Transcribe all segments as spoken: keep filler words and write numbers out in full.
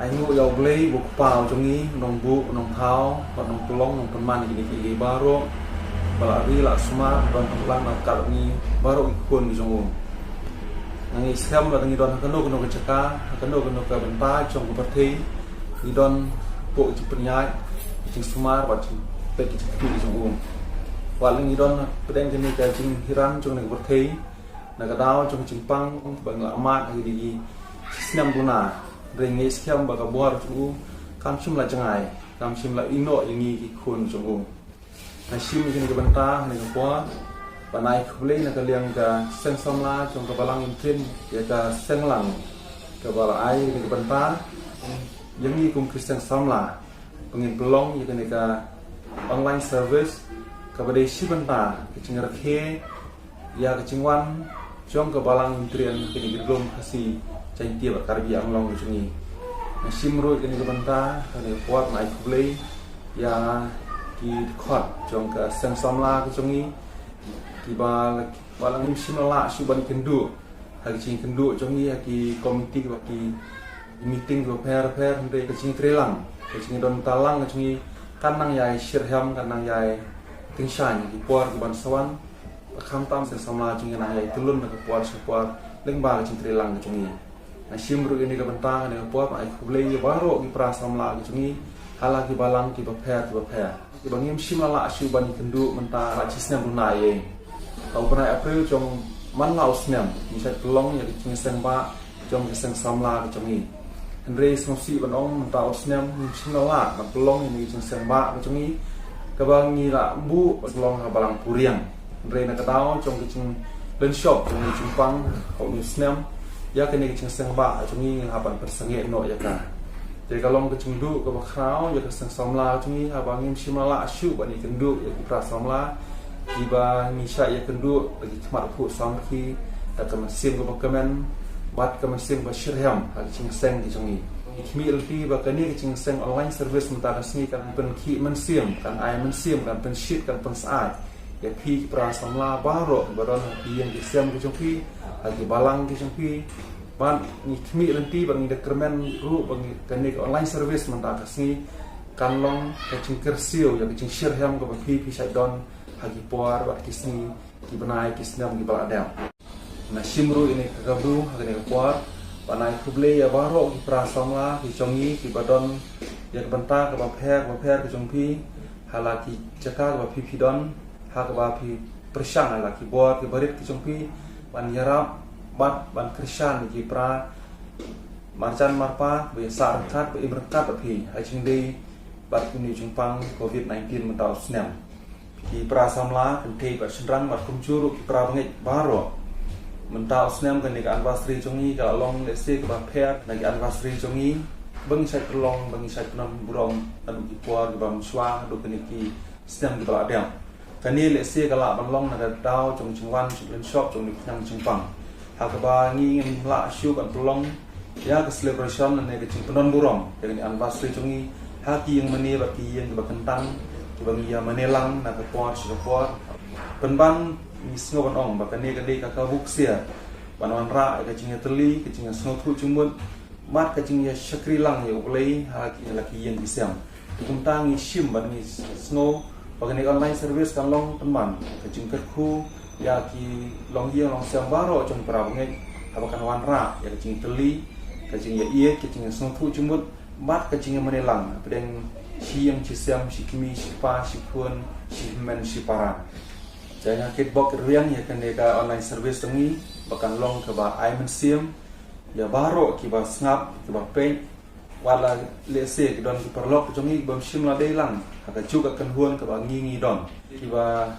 Ai nguh ïa U Blei, U Kpa jong ngi, u nongbuh, u nongthaw, bad u nongpynlong, u nongpynman ïa kine kiei kiei baroh ba la ri la sumar ban pynlang na ka bynta ngi baroh ki khun ki jong u. Nga ngeit skhem lada ngi don ha kano kano ka jaka, ha kano kano ka bynta jong ka pyrthei, ngi don hapoh ka jingpynïaid, ka jingsumar bad jingpeit ka jingpeit jong u. Wat la ngi don hapdeng kane ka jinghiar jong kane ka pyrthei, na ka daw jong ka jingpang ba ngi la mad ha kine ki snem duna, hynrei nga ngeit skhem ba ka bor jong u kam shym la jngai, kam shym la ïehnoh ïa ngi ki khun jong u. Nga shim ïa kane ka bynta ha kane ka por ban ai khublei na ka liang ka seng samla jong ka Balang Imtin ïa ka seng lang kaba la ai ïa kane ka bynta ïa ngi kum ki seng samla ba ngin pynlong ïa kane ka online service kaba dei shi bynta ka jingrakhe ïa ka jingwan jong ka Balang Imtin ha kine ki lum Khasi Jaiñtia bad Karbi Anglong ka jong ngi. Nga shim ruh ïa kane ka bynta ha kane ka por ban ai khublei ïa ki dkhot jong ka seng samla ka jong ngi kiba la, ba la ngim shym la lah shuh ban ïakynduh ha ki jingïakynduh jong ngi ha ki komiti bad ki meeting kiba pher pher, hynrei ka jingtreilang, ka jingdon treilang ka jong ngi kan nang ïai shyrkhei, kan nang ïai tyngshaiñ ha ki por kiban sa wan. Khamtam seng samla jong ngi nang ïai tylli na ka por sha ka por lyngba ka jingtreilang ka jong ngi. Nga shim ruh ïa kane ka bynta ha kane ka por ban ai khublei ïa baroh ki para samla ka jong ngi ha la ki balang kiba pher kiba pher kiba ngim shym la lah shuh ban ïakynduh mynta la shi snem duna ïa. Ka u bnai April jong man la u snem ngi shait pynlong ïa ka jingseng bah jong ka seng samla ka jong ngi. Hynrei sngewsih ban ong mynta u snem ngim shym la lah ban pynlong ïa kane ka jingseng bah ka jong ngi kaba ngi la buh ban pynlong ha Balang Puriang. Hynrei na ka daw jong ka jinglynshop jong ka jingpang ha une u snem, ïa kane ka jingseng bah ka jong ngi ngi la hap ban pynsangeh noh ïa ka. Te ka long ka jingduh kaba khraw ïa ka seng samla ka jong ngi haba ngim shym la lah shuh ban ïakynduh ïa ki para samla kiba ngi shait ïakynduh da ki khmat phuh samrkhie, da ka mynsiem kaba kmen bad ka mynsiem kaba shyrkhei ha ka jingseng ka jong ngi. Ngi khmih lynti ba kane ka jingseng online service mynta ka sngi kan pynkhih mynsiem, kan ai mynsiem, kan pynshit, kan pynsyaid ïa phi ki para samla baroh ba don ha ki ïing ki sem ki jong phi, ha ki balang ki jong phi. Bad ngi khmih lynti bad ngi da kyrmen ruh ba ngi, kane ka online service mynta ka sngi kan long ka jingkyrsiew ïa ka jingshyrkhei kaba phi phi shait don ha ki por bad ki sngi, ki bnai, ki snem kiba la dep. Nga shim ruh ïa kane ka kabu ha kane ka por ban ai khublei ïa baroh ki para samla ki jong ngi kiba don ïa ka bynta kaba pher kaba pher ka jong phi ha la ki jaka kaba phi phi don, ha kaba phi pyrshang ha la ki bor kiba rit ki jong phi ban ïarap bad ban kyrshan ïa ki para marjan marpa ba ïa sah ryngkat ba im ryngkat bad phi ha jingdei bad une u jingpang covid nineteen mynta u snem. Ki para samla kynthei bad shynrang bad kumjuh ruh ki para bangeit baroh. Mynta u snem kane ka anniversary jong ngi ka la long lehse kaba pher na ki anniversary jong ngi ba ngi shait pynlong, ba ngi shait pynlong burom naduh ki por kiba mynshuwa haduh kine ki snem kiba la dep. Kane lehse ka lah ban long na ka daw jong jingwan jingpynshop jong une u khñiang jingpang ha kaba ngi ngim lah shuh ban pynlong ïa ka celebration lane ka jingpyndonkam burom ïa kane ka anniversary jong ngi ha ki ïing mane bad ki ïing kiba kyntang kiba ngi ïa mane lang na ka por sha ka por. Pynban ngi sngew ban ong ba kane ka dei ka kabu ksiar ban wanrah ïa ka jingïatylli, ka jingïasngewthuh jingmut bad ka jingïashakri lang ïa U Blei ha ki, la ki ïing ki sem. Te kumta ngi shim bad ngi sngew ba kane ka online service kan long pynban ka jingkyrkhu ïa ki longïing longsem baroh jong para bangeit haba kan wanrah ïa ka jingtylli, ka jingïaieit, ka jingsngewthuh jingmut bad ka jingïamane lang hapdeng shi ïing shi sem, shi kmie shi kpa, shi khun shi hynmen shi para. Te nga kitbok kitrwiang ïa kane ka online service jong ngi ba kan long kaba ai mynsiem ïa baroh kiba sngap, kiba peit, wat la lehse ki don ki paralok jong ngi bym shym la dei lang ha ka juk ka kynhun kaba ngi ngi don, kiba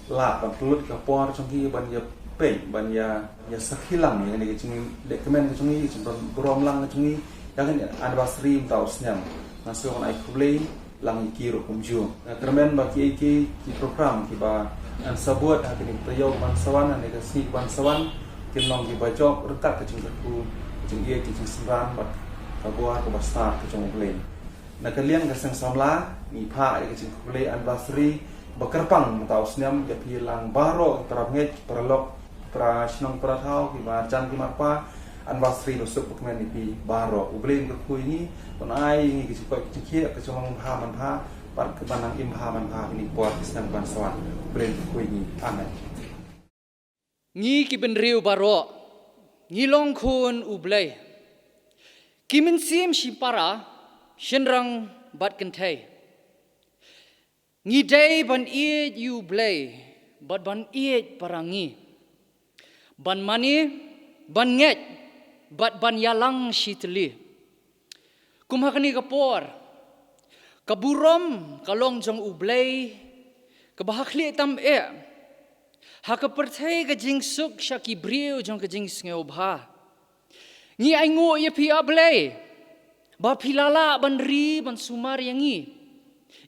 lah ban pynlut ka por jong ki ban ïa peit, ban ïa, ïa sakhi lang ïa kane ka jingleh kmen ka jong ngi, ka jingpynburom lang ka jong ngi ïa kane ka anniversary mynta u snem. Nga sngew ban ai khublei lang ïa ki ruh kumjuh. Nga kyrmen ba kiei kiei ki program kiba ngan sa bud ha kine ki taïew kiban sa wan, ha kine ki sngi kiban sa wan, kin long kiba jop ryngkat ka jingkyrkhu, ka jingïeit, ka jingsynran bad ka bor kaba stad ka jong U Blei. Na ka liang ka seng samla ngi phah ïa ka jingkhublei anniversary ba kyrpang mynta u snem ïa phi lang baroh ki para bangeit, ki paralok, ki para shnong para thaw, ki marjan ki marpa, Anniversary ba suk ba kmen ïa phi baroh. U Blei un kyrkhu ïa ngi, un ai ïa ngi ka jingkoit ka jingkhiah, ka jinglong bha manbha, bad ka ban nang im bha manbha ha kine ki por ki snem ban sa wan. U Blei un kyrkhu ïa ngi. Amen. Ngi ki bynriew baroh, ngi long khun U Blei. Ki mynsiem shipara, shynrang bad kynthei. Ngi dei ban ïeit ïa U Blei, bad ban ïeit para ngi. Ban mane, ban ngeit, bad ban ïalang shitylli. Kum ha kane ka por, ka burom ka long jong U Blei, kaba ha khlieh tam eh. Ha ka pyrthei ka jingsuk sha ki briew jong ka jingsngewbha. Ngi ainguh ïa phi A Blei, ba phi la lah ban ri ban sumar ïa ngi.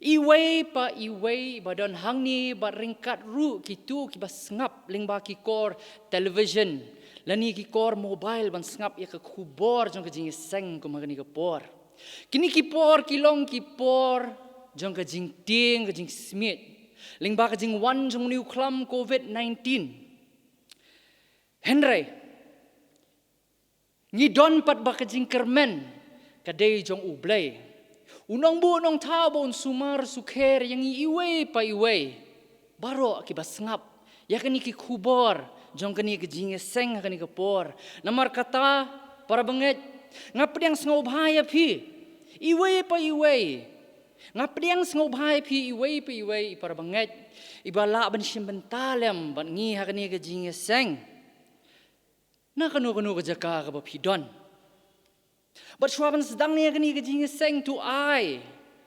Iwei pa iwei ba don hangne bad ryngkat ruh kito kiba sngap lyngba ki kor television, lane ki kor mobile ban sngap ïa ka khubor jong ka jingïaseng kum ha kane ka por. Kine ki por ki long ki por jong ka jingtieng, ka jingsmiej. Lyngba ka jingwan jong une u khlam covid nineteen. Hynrei, ngi don pat ba ka jingkyrmen ka dei jong U Blei. U nongbuh nongthaw ba un sumar sukher ïa ngi iwei pa iwei. Baroh kiba sngap ïa kane ki khubor jong kane ka jingïaseng ha kane ka por. Namar kata, para bangeit, nga pdiang sngewbha ïa phi iwei pa iwei. Nga pdiang sngewbha ïa phi iwei pa iwei, para bangeit, iba lah ban shim bynta lem bad ngi ha kane ka jingïaseng. Na kano kano ka jaka kaba phi don. Bad shuwa ban sdang ïa kane ka jingïaseng, to ai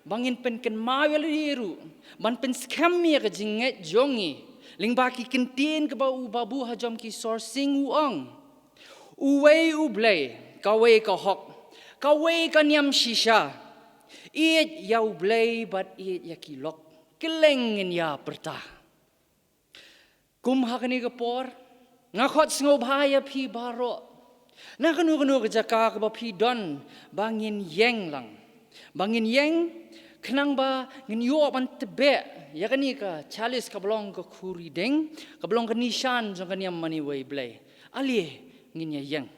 ba ngin pynkynmaw ïa lade ruh ban pynskhem ïa ka jingngeit jong ngi lyngba ki kyntien kaba u Babu Hajom Ki Sorsing u ong: Uwei U Blei, kawei ka hok, kawei ka niam shisha. Ïeit ïa U Blei bad ïeit ïa ki lok. Kylleng ngin ïa pyrta. Kum ha kane ka por, nga khot sngewbha ïa phi baroh, na kano kano ka jaka kaba phi don, ba ngin ïeng lang, ba ngin ïeng, khnang ba ngin ïoh ban tbeh ïa kane ka chalis kaba long ka khuri ding, kaba long ka nishan jong ka niam mane uwei Blei. Ale ngin ïa ïeng.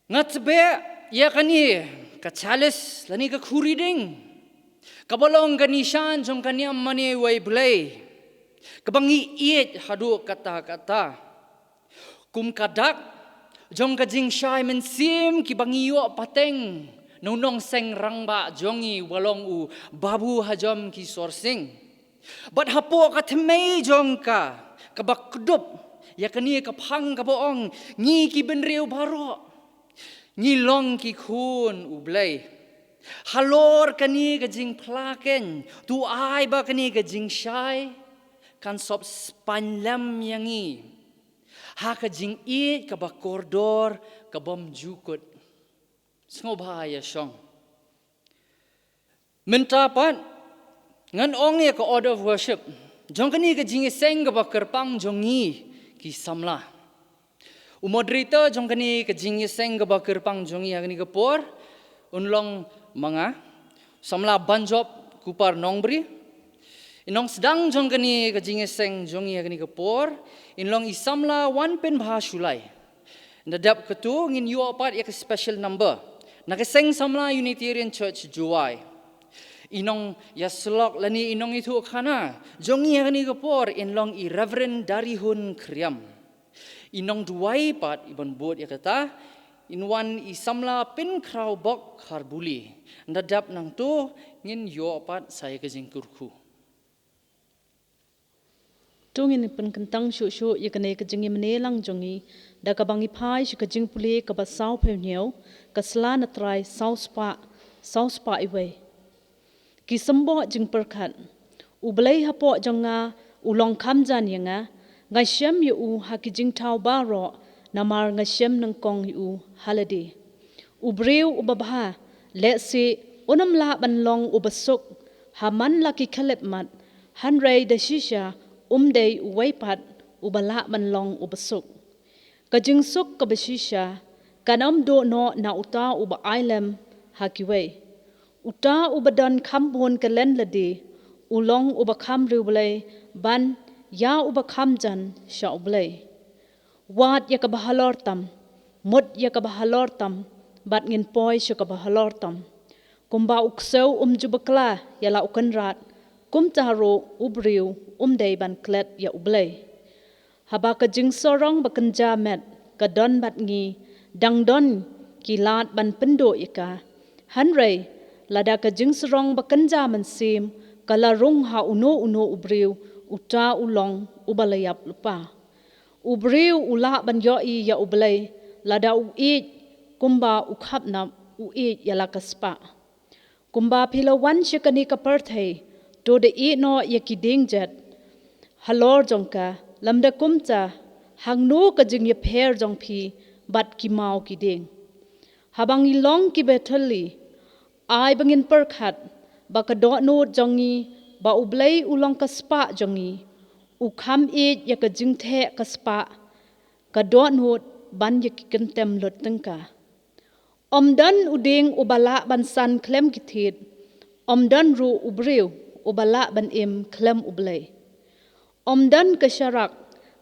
Nga tbeh ïa kane ka chalis lane ka khuri ding, kaba long ka nishan jong ka niam mane uwei Blei, kaba ngi ïeit haduh katta katta. Kum ka dak jong ka jingshai mynsiem kiba ngi ïoh pateng na u nongseng rangbah jong ngi uba long u Babu Hajom Ki Sorsing. Bad hapoh ka thymmei jong ka, kaba kdup ïa kane ka phang kaba ong: Ngi ki bynriew baroh, ngi long ki khun U Blei. Halor kane ka jingphla keiñ, to ai ba kane ka jingshai kan sop spaiñ lem ïa ngi ha ka jingïeit kaba kordor, kabym ju kut. Sngewbha ïa shong. Mynta pat ngan ong ïa ka order of worship jong kane ka jingïaseng kaba kyrpang jong ngi ki samla. U moderator jong kane ka jingïaseng kaba kyrpang jong ngi ha kane ka por un long ma nga, samla Banjop Kupar Nongbri. I nongsdang jong kane ka jingïaseng jong ngi ha kane ka por in long i samla Wanpynbha Shullai. Ynda dep kata ngin ïoh pat ïa ka special number na ka Seng Samla Unitarian Church Jowai. I nongïasyllok lane i nongïathuhkhana jong ngi ha kane ka por in long i Reverend Darihun Khriam. I nongduwai pat i ban bud ïa kata in wan i samla Pynkhrawbok Kharbuli. Ynda dep nangta ngin ïoh pat sa ïa ka jingkyrkhu. To ngin pynkyntang shuh shuh ïa kane ka jingïamane lang jong ngi da kaba ngi phai sha ka jingpule kaba sawphew hynñiew, ka Sla Na Trai saw spah, saw spah wei. Ki symbol jingpyrkhat. U Blei hapoh jong nga u long kham jan ïa nga, nga shem ïa u ha ki jingthaw baroh, namar nga shem nyngkong ïa u ha lade. U briew uba bha, lehse un ym lah ban long uba suk ha man la ki khyllipmat, hynrei da shisha um dei uwei pat uba lah ban long uba suk. Ka jingsuk kaba shisha kan ym duh noh na uta uba ai lem ha kiwei. Uta uba don kham bun kyllon lade u long uba kham riewblei ban ïa uba kham jan sha U Blei. Wad ïa kaba halor tam, mut ïa kaba halor tam, bad ngin poi sha kaba halor tam. Kumba u ksew um ju bakla ïa la u kynrad, kumta ruh u briew um dei ban klet ïa U Blei. Haba ka jingsarong ba kynja met ka don bad ngi, dang don ki lad ban pynduh ïa ka. Hynrei lada ka jingsarong ba kynja mynsiem ka la rung ha uno uno u briew, uta u long uba la ïap lypa. U briew u lah ban ïohi ïa U Blei lada u ïeit kumba u khapnap u ïeit ïa la ka spah. Kumba phi la wan sha kane ka pyrthei, to da ïeh noh ïa ki dieng jet halor jong ka, lymda kumta, hangno ka jingïapher jong phi bad ki maw ki dieng. Haba ngi long kiba thylli, ai ba ngin pyrkhat ba ka dohnud jong ngi ba U Blei u long ka spah jong ngi, u kham ïeit ïa ka jingtheh ka spah, ka dohnud ban ïa ki kyntem lut tyngka. Ym don u dieng uba lah ban san khlem ki thied, ym don ruh u briew uba lah ban im khlem U Blei. Ym don ka sharak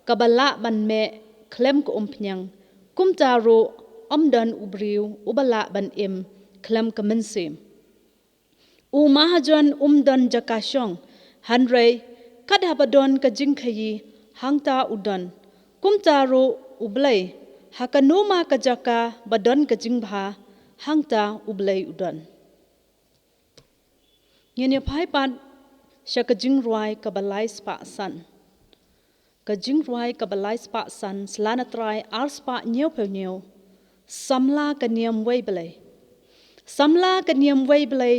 kaba lah ban meh khlem ka umphniang, kumta ruh ym don u briew uba lah ban im khlem ka mynsiem. U mahajon um don jaka shong, hynrei kat haba don ka jingkhaïi hangta u don. Kumta ruh U Blei, ha kano ma ka jaka ba don ka jingbha, hangta U Blei u don. Ngin ïa phai pat sha ka jingrwai kaba lai spah san. Ka jingrwai kaba lai spah san, sla na trai ar spah hynñiew phew hynñiew. Samla ka niam wei Blei. Samla ka niam wei Blei,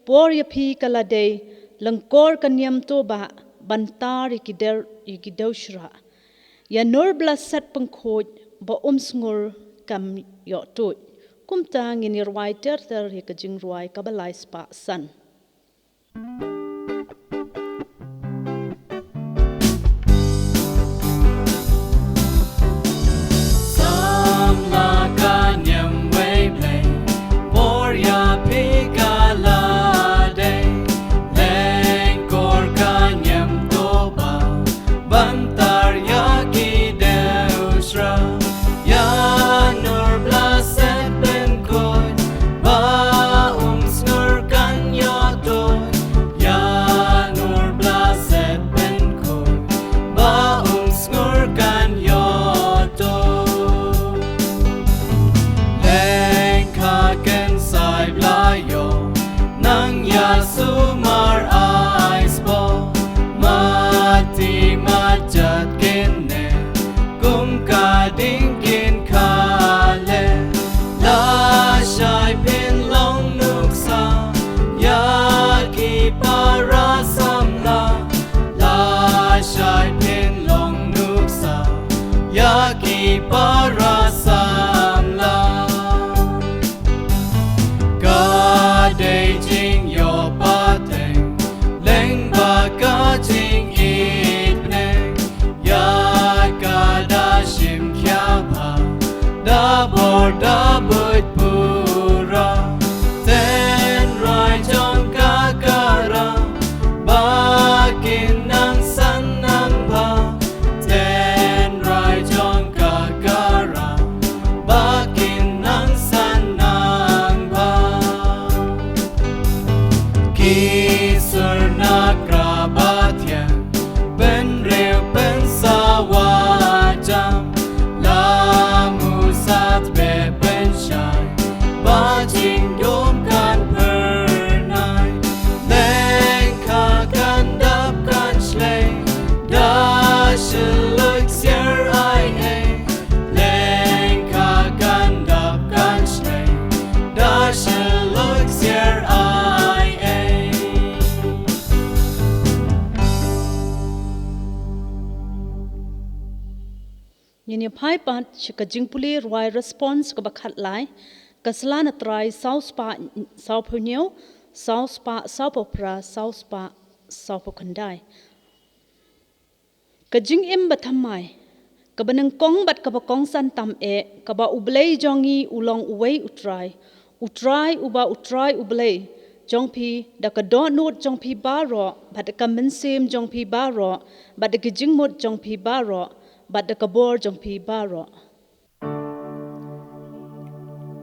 por ïa phi ka la dei lyngkor ka niam Tobah ban tar ïa ki der ïa ki dewshrah. Ïa nur bla set pynkhuid ba um sngur kam ïoh tuid. Kumta ngin ïa rwai ter ter ïa ka jingrwai kaba lai spah san. Samla ka niam wei Blei, por ïa phi ka la dei, lyngkor ka niam Tobah ban tar ïa ki dewshrah. Ïa nur bla set pynkhuid ba um sngur kan ïoh tuid. Ïa nur bla set pynkhuid ba um sngur kan ïoh tuid. Lyngkha kynsai bla ïoh nang ïa sumar ai sboh. Mati majat kine kum ka ding kin kale. Lashai phin long nuksa ïa ki para samla. Lashai phin long nuksa ïa ki para samla. Ka dei jingïoh pateng lyngba ka jingïeit bneng. Ïa ka da shim khia bha, da bor da buit pura. Tynrai jong ka ka rah ba kin nang san nang bha. Tynrai jong ka ka rah ba kin nang san nang bha. Ki sur na kra ba thiang, pynriew pynsawa jam, la musat be pynshai, ba jingdum kan pyrnai. Lyngkha kan dap kan shlei, da shlei siar ai ei. Lyngkha kan dap kan shlei, da shlei siar ai ei. Ngin ïa phai pat sha ka jingpule rwai response kaba khatlai, ka sla na trai saw spah saw phew hynñiew, saw spah saw phew phra, saw spah saw phew khyndai. Ka jingim bathymmai, kaba nyngkong bad kaba kongsan tam eh, kaba U Blei jong ngi u long uwei U Trai, U Trai uba U Trai U Blei jong phi, da ka dohnud jong phi baroh, bad da ka mynsiem jong phi baroh, bad da ka jingmut jong phi baroh, bad da ka bor jong phi baroh.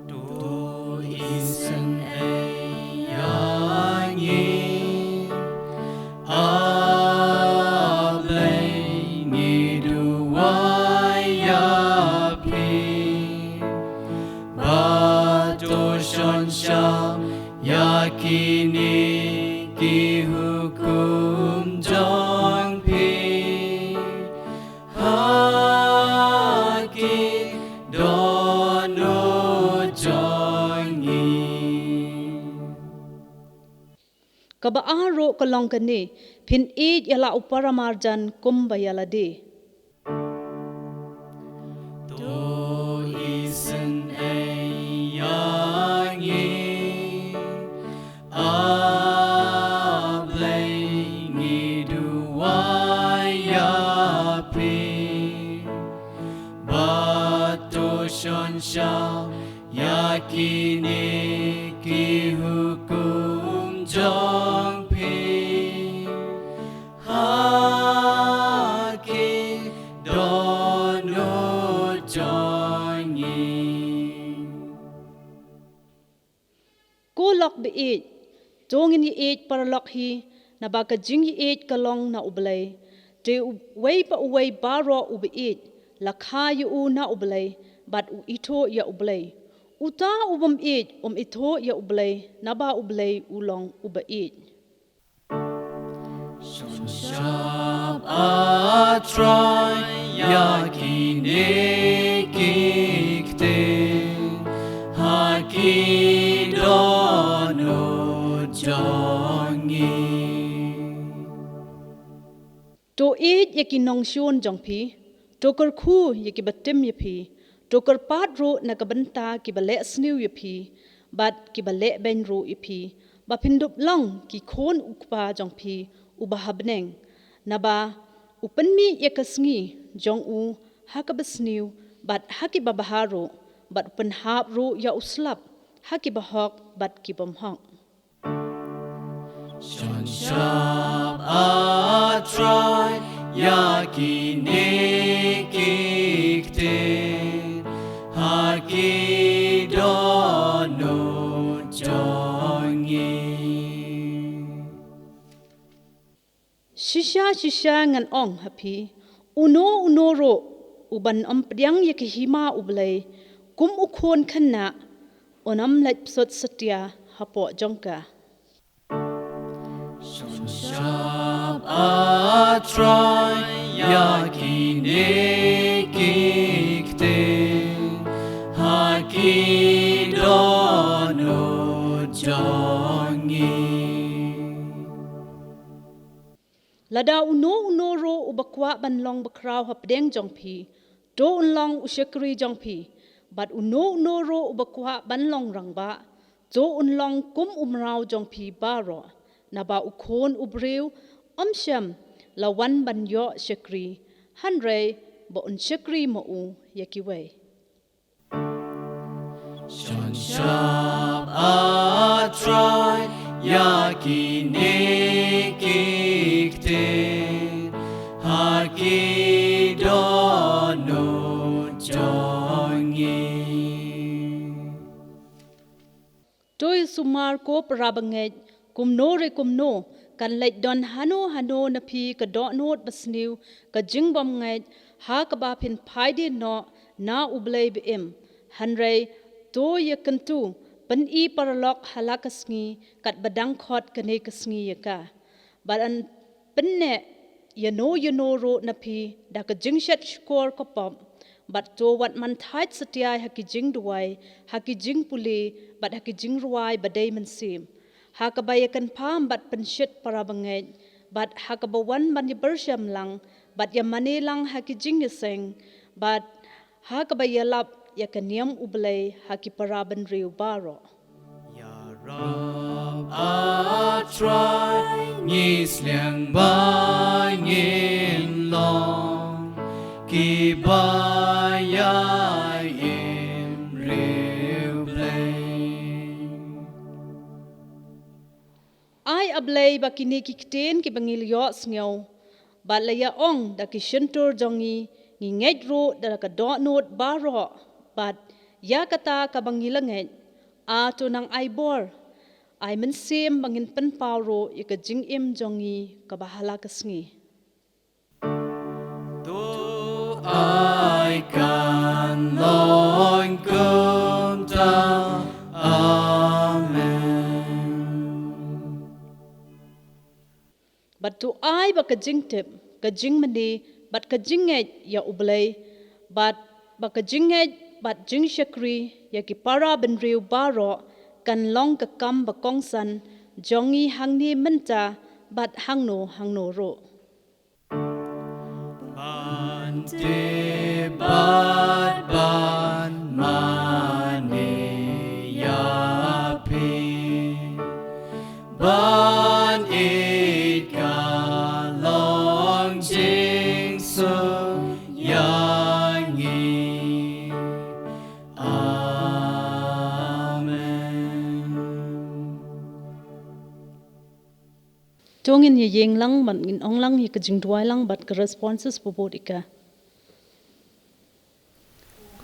To isynei ïa ngi, A Blei, ngi duwai ïa phi, ba to shon shap ïa kine ki hukum jong phi ha ki dohnud jong ngi. Kaba ar ruh ka long kane: phin ïeit ïa la u paramarjan kumba ïa lade. To isynei ïa ngi, A Blei, ngi duwai ïa phi, ba to shon shap ïa kine ki hukum jong phi ha ki dohnud jong ngi. Ko lok ba ïeit, to ngin ïeit paralok hi, naba ka jingïeit ka long na U Blei. Te uwei pa uwei baroh uba ïeit, la kha ïa u na U Blei, bad u ithuh ïa U Blei. Uta u bym ïeit um ithuh ïa U Blei, naba U Blei u long uba ïeit. Shon shap, A Trai, ïa kine ki ktien ha ki dohnud jong ngi. To ïeit ïa ki nongshun jong phi, to kyrkhu ïa kiba tim ïa phi, to kyrpad ruh na ka bynta kiba leh sniew ïa phi, bad kiba leh beiñ ruh ïa phi, ba phin dup long ki khun U Kpa jong phi uba ha bneng. Naba u pynmih ïa ka sngi jong u ha kaba sniew bad ha kiba bha ruh, bad u pynhap ruh ïa u slap ha kiba hok bad ki bym hok. Shon shap, A Trai, ïa kine ki ktien ha ki dohnud jong ngi. Shisha shisha ngan ong ha phi, uno uno ruh uban ym pdiang ïa ka hima U Blei kum u khun khynnah, un ym leit bsut satia hapoh jong ka. Shon shap, A Trai, ïa kine ki ktien ha ki dohnud jong ngi. Lada uno uno ruh uba kwah ban long bakhraw hapdeng jong phi, to un long u shakri jong phi. Bad uno uno ruh uba kwah ban long rangbah, to un long kum u mraw jong phi baroh. Naba u Khun u briew um shym la wan ban ïoh shakri, hynrei ba un shakri ma u ïa kiwei. Shon shap, A Trai, ïa kine ki ktien ha ki dohnud jong ngi. To ïa sumar ko para bangeit, kumno re kumno, kan leit don hano hano na phi ka dohnud basniew, ka jingbymngeit, ha kaba phin phai dien noh na U Blei ba im. Hynrei to ïa kyntu, pyni paralok ha la ka sngi, katba dang khot kane ka sngi ïa ka. Bad yn pynneh ïano ïano ruh na phi da ka jingshet shkor ka pop. Bad to wat man thait satia ha ki jingduwai, ha ki jingpule, bad ha ki jingrwai ba dei mynsiem. Ha kaba ïa kynpham bad pynshit para bangeit, bad ha kaba wan ban ïa pyrshang lang, bad ïa mane lang ha ki jingïaseng, bad ha kaba ïalap ïa ka niam U Blei ha ki para bynriew baroh. Ïarap, A Trai, ngi sliang ba ngin long Iba ïa im riewblei. Ai A Blei ba kine ki ktien kiba ngi la ïohsngew bad la ïa ong da ki shyntur jong ngi, ngi ngeit ruh da ka dohnud baroh, bad ïa kata kaba ngi la ngeit, a to nang ai bor, ai mynsiem ba ngin pynpaw ruh ïa ka jingim jong ngi kaba ha la ka sngi. To ai kan long kumta. Amen. Bad to ai ba ka jingtip, ka jingmane, bad ka jingngeit ïa U Blei, bad ba ka jingngeit bad jingshakri ïa ki para bynriew baroh kan long ka kam ba kongsan jong ngi hangne mynta bad hangno hangno ruh. Ban tip bad ban mane ïa phi, ban ïeit ka long jingsuk ïa ngi. Amen. To ngin ïa ïeng lang bad ngin ong lang ïa ka jingduwai lang bad ka responses ba bud ïa ka.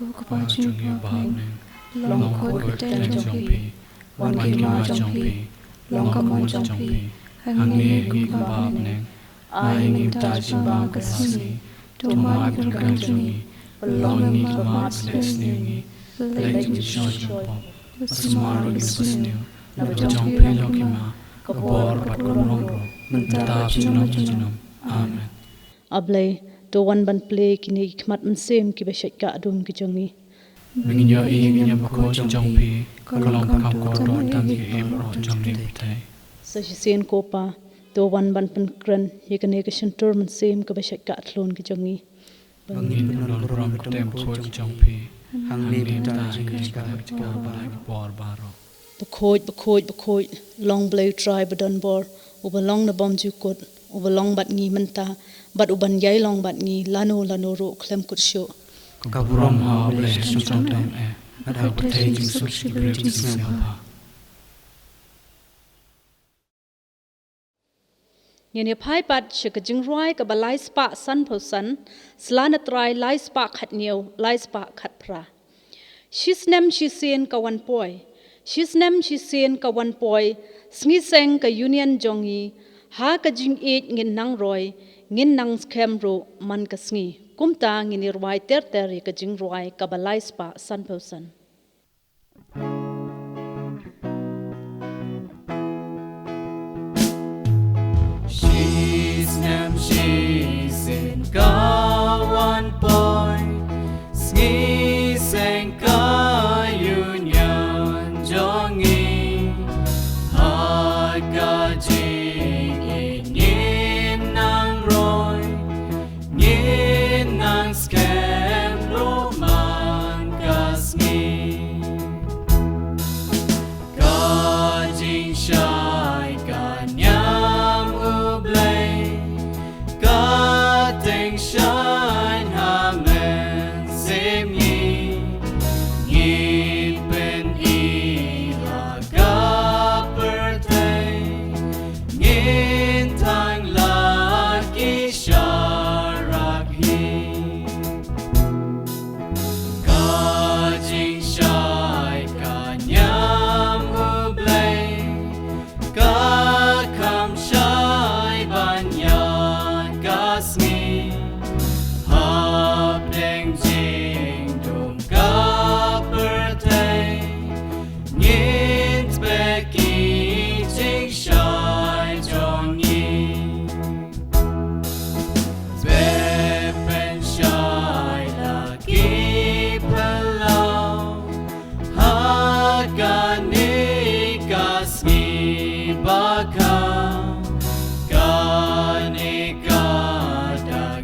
Ko Kpa jong ngi ba ha bneng, long ko ktien jong phi, wan ki ma jong phi, long ka mon jong phi, hangne ha ngi kumba ha bneng. Ai ngi mynta jingbam ka sngi, to mad ïa ka jong ngi, pynlong ngi ki mat ba sniew ngi, pynleit jingshoi jingpop, ba sumar ïa ngi ba sniew, na ba jong phi long ki ma, ka bor bad ka burom ruh, mynta bad junom junom. Amen. A Blei, to wan ban plie kine ki khmat mynsiem kiba shait ka adum ki jong ngi. Ba ngin ïohi ïa ka bakhuid jong phi, ka long ba kham kordor tang ïa kiei baroh jong ngi pyrthei. Sa shisien ko Pa, to wan ban pynkren ïa kane ka shyntur mynsiem kaba shait ka thlun ki jong ngi. Ba ngin don burom ka tem bakhuid jong phi. Hangne mynta ha ka jingkyrkhu ba la ki por baroh. Bakhuid, bakhuid, bakhuid, long Blei U Trai ba don bor, uba long na bymjukut, uba long bad ngi mynta, bad uban ïai long bad ngi lano lano ruh khlem kut shuh. Ka burom ha U Blei ha shong shong tang eh, bad ha ka pyrthei jingsuk sha ki briew ki jingsngewbha. Ngin ïa phai pat sha ka jingrwai kaba lai spah sanphew san, sla na trai lai spah khathynñiew, lai spah khatphra. Shisnem shisien ka wan poi, shisnem shisien ka wan poi, sngi seng ka union jong ngi, ha ka jingïeit ngin nang roi, ngin nang skhem ruh man ka sngi. Kumta ngin ïa rwai ter ter ïa ka jingrwai kaba lai spah sanphew san. Shisnem shisien ka wan poi, sngi seng ka union jong ngi, ha ka jingïeit ngin nang roi, ngin nang skhem ruh man ka sngi. Ka jingshai ka niam U Blei, ka teng shai ha mynsiem ngi, ngin pyni ha ka pyrthei, ngin tang la ki sharak hi. Ka jingshai ka niam U Blei, ka kham shai ban ïaid ka sngi, hapdeng jingdum ka pyrthei, ngin tbeh ki jingshai jong ngi. Beh pynshai la ki phyllaw ha kane ka sngi ba kham, kane ka dak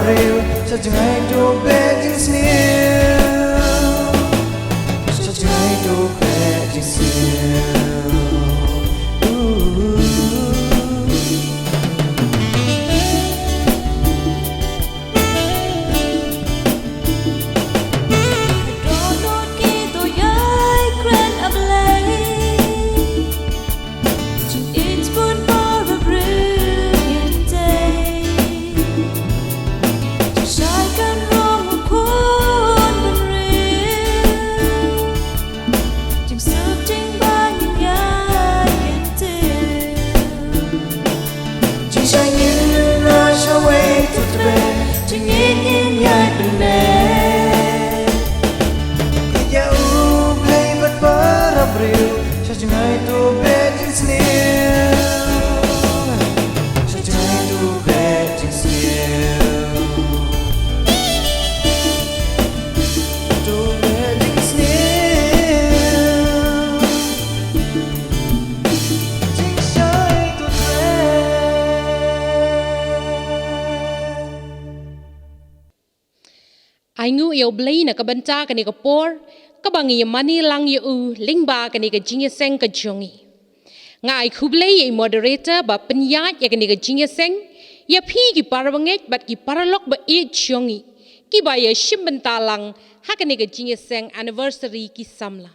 Briew, sa jngai to beh jingsniew. Sa jngai to beh jingsniew. Ooh. Jingshai ngin na shawei tu tbe, jingin ngin ïai pynne. Ïa U Blei bad para briew, sha jngai to beh jingsniew. Sha jngai to beh jingsniew. To beh jingsniew. Ai nguh ïa U Blei na ka bynta kane ka por kaba ngi ïa mane lang ïa u lyngba kane ka jingïaseng ka jong ngi. Nga ai khublei ïa i moderator ba pynïaid ïa kane ka jingïaseng, ïa phi ki para bangeit bad ki paralok ba ïeit jong ngi kiba ïa shim bynta lang ha kane ka jingïaseng anniversary ki samla.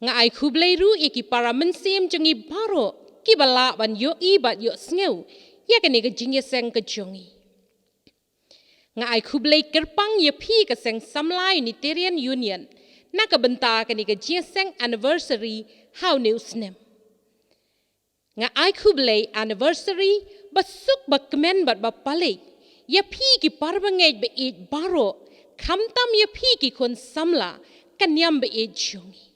Nga ai khublei ruh ïa ki para mynsiem jong ngi baroh kiba lah ban ïohi bad ïohsngew ïa kane ka jingïaseng ka jong ngi. Nga ai khublei kyrpang ïa phi ka Seng Samla Unitarian Union na ka bynta kane ka jingïaseng anniversary ha une u snem. Nga ai khublei anniversary ba suk ba kmen bad ba pale ïa phi ki para bangeit ba ïeit baroh, khamtam ïa phi ki khun samla ka niam ba ïeit jong ngi.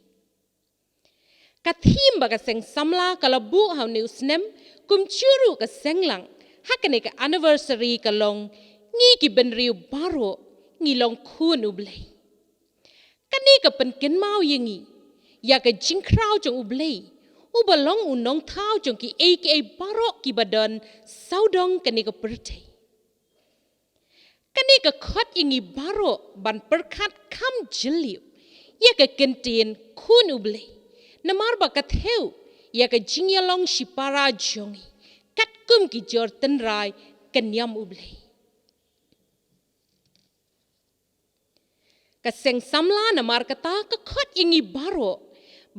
Ka theme ba ka Seng Samla ka la buh ha une u snem, kumjuh ruh ka seng lang ha kane ka anniversary ka long, ngi ki bynriew baroh ngi long khun U Blei. Kane ka pynkynmaw ïa ngi ïa ka jingkhraw jong U Blei, uba long u nongthaw jong kiei kiei baroh kiba don sawdong kane ka pyrthei. Kane ka khot ïa ngi baroh ban pyrkhat kham jylliew ïa ka kyntien khun U Blei, namar ba ka thew ïa ka jingïalong shipara jong ngi katkum ki jor tynrai ka niam U Blei. Ka Seng Samla namar kata ka khot ïa ngi baroh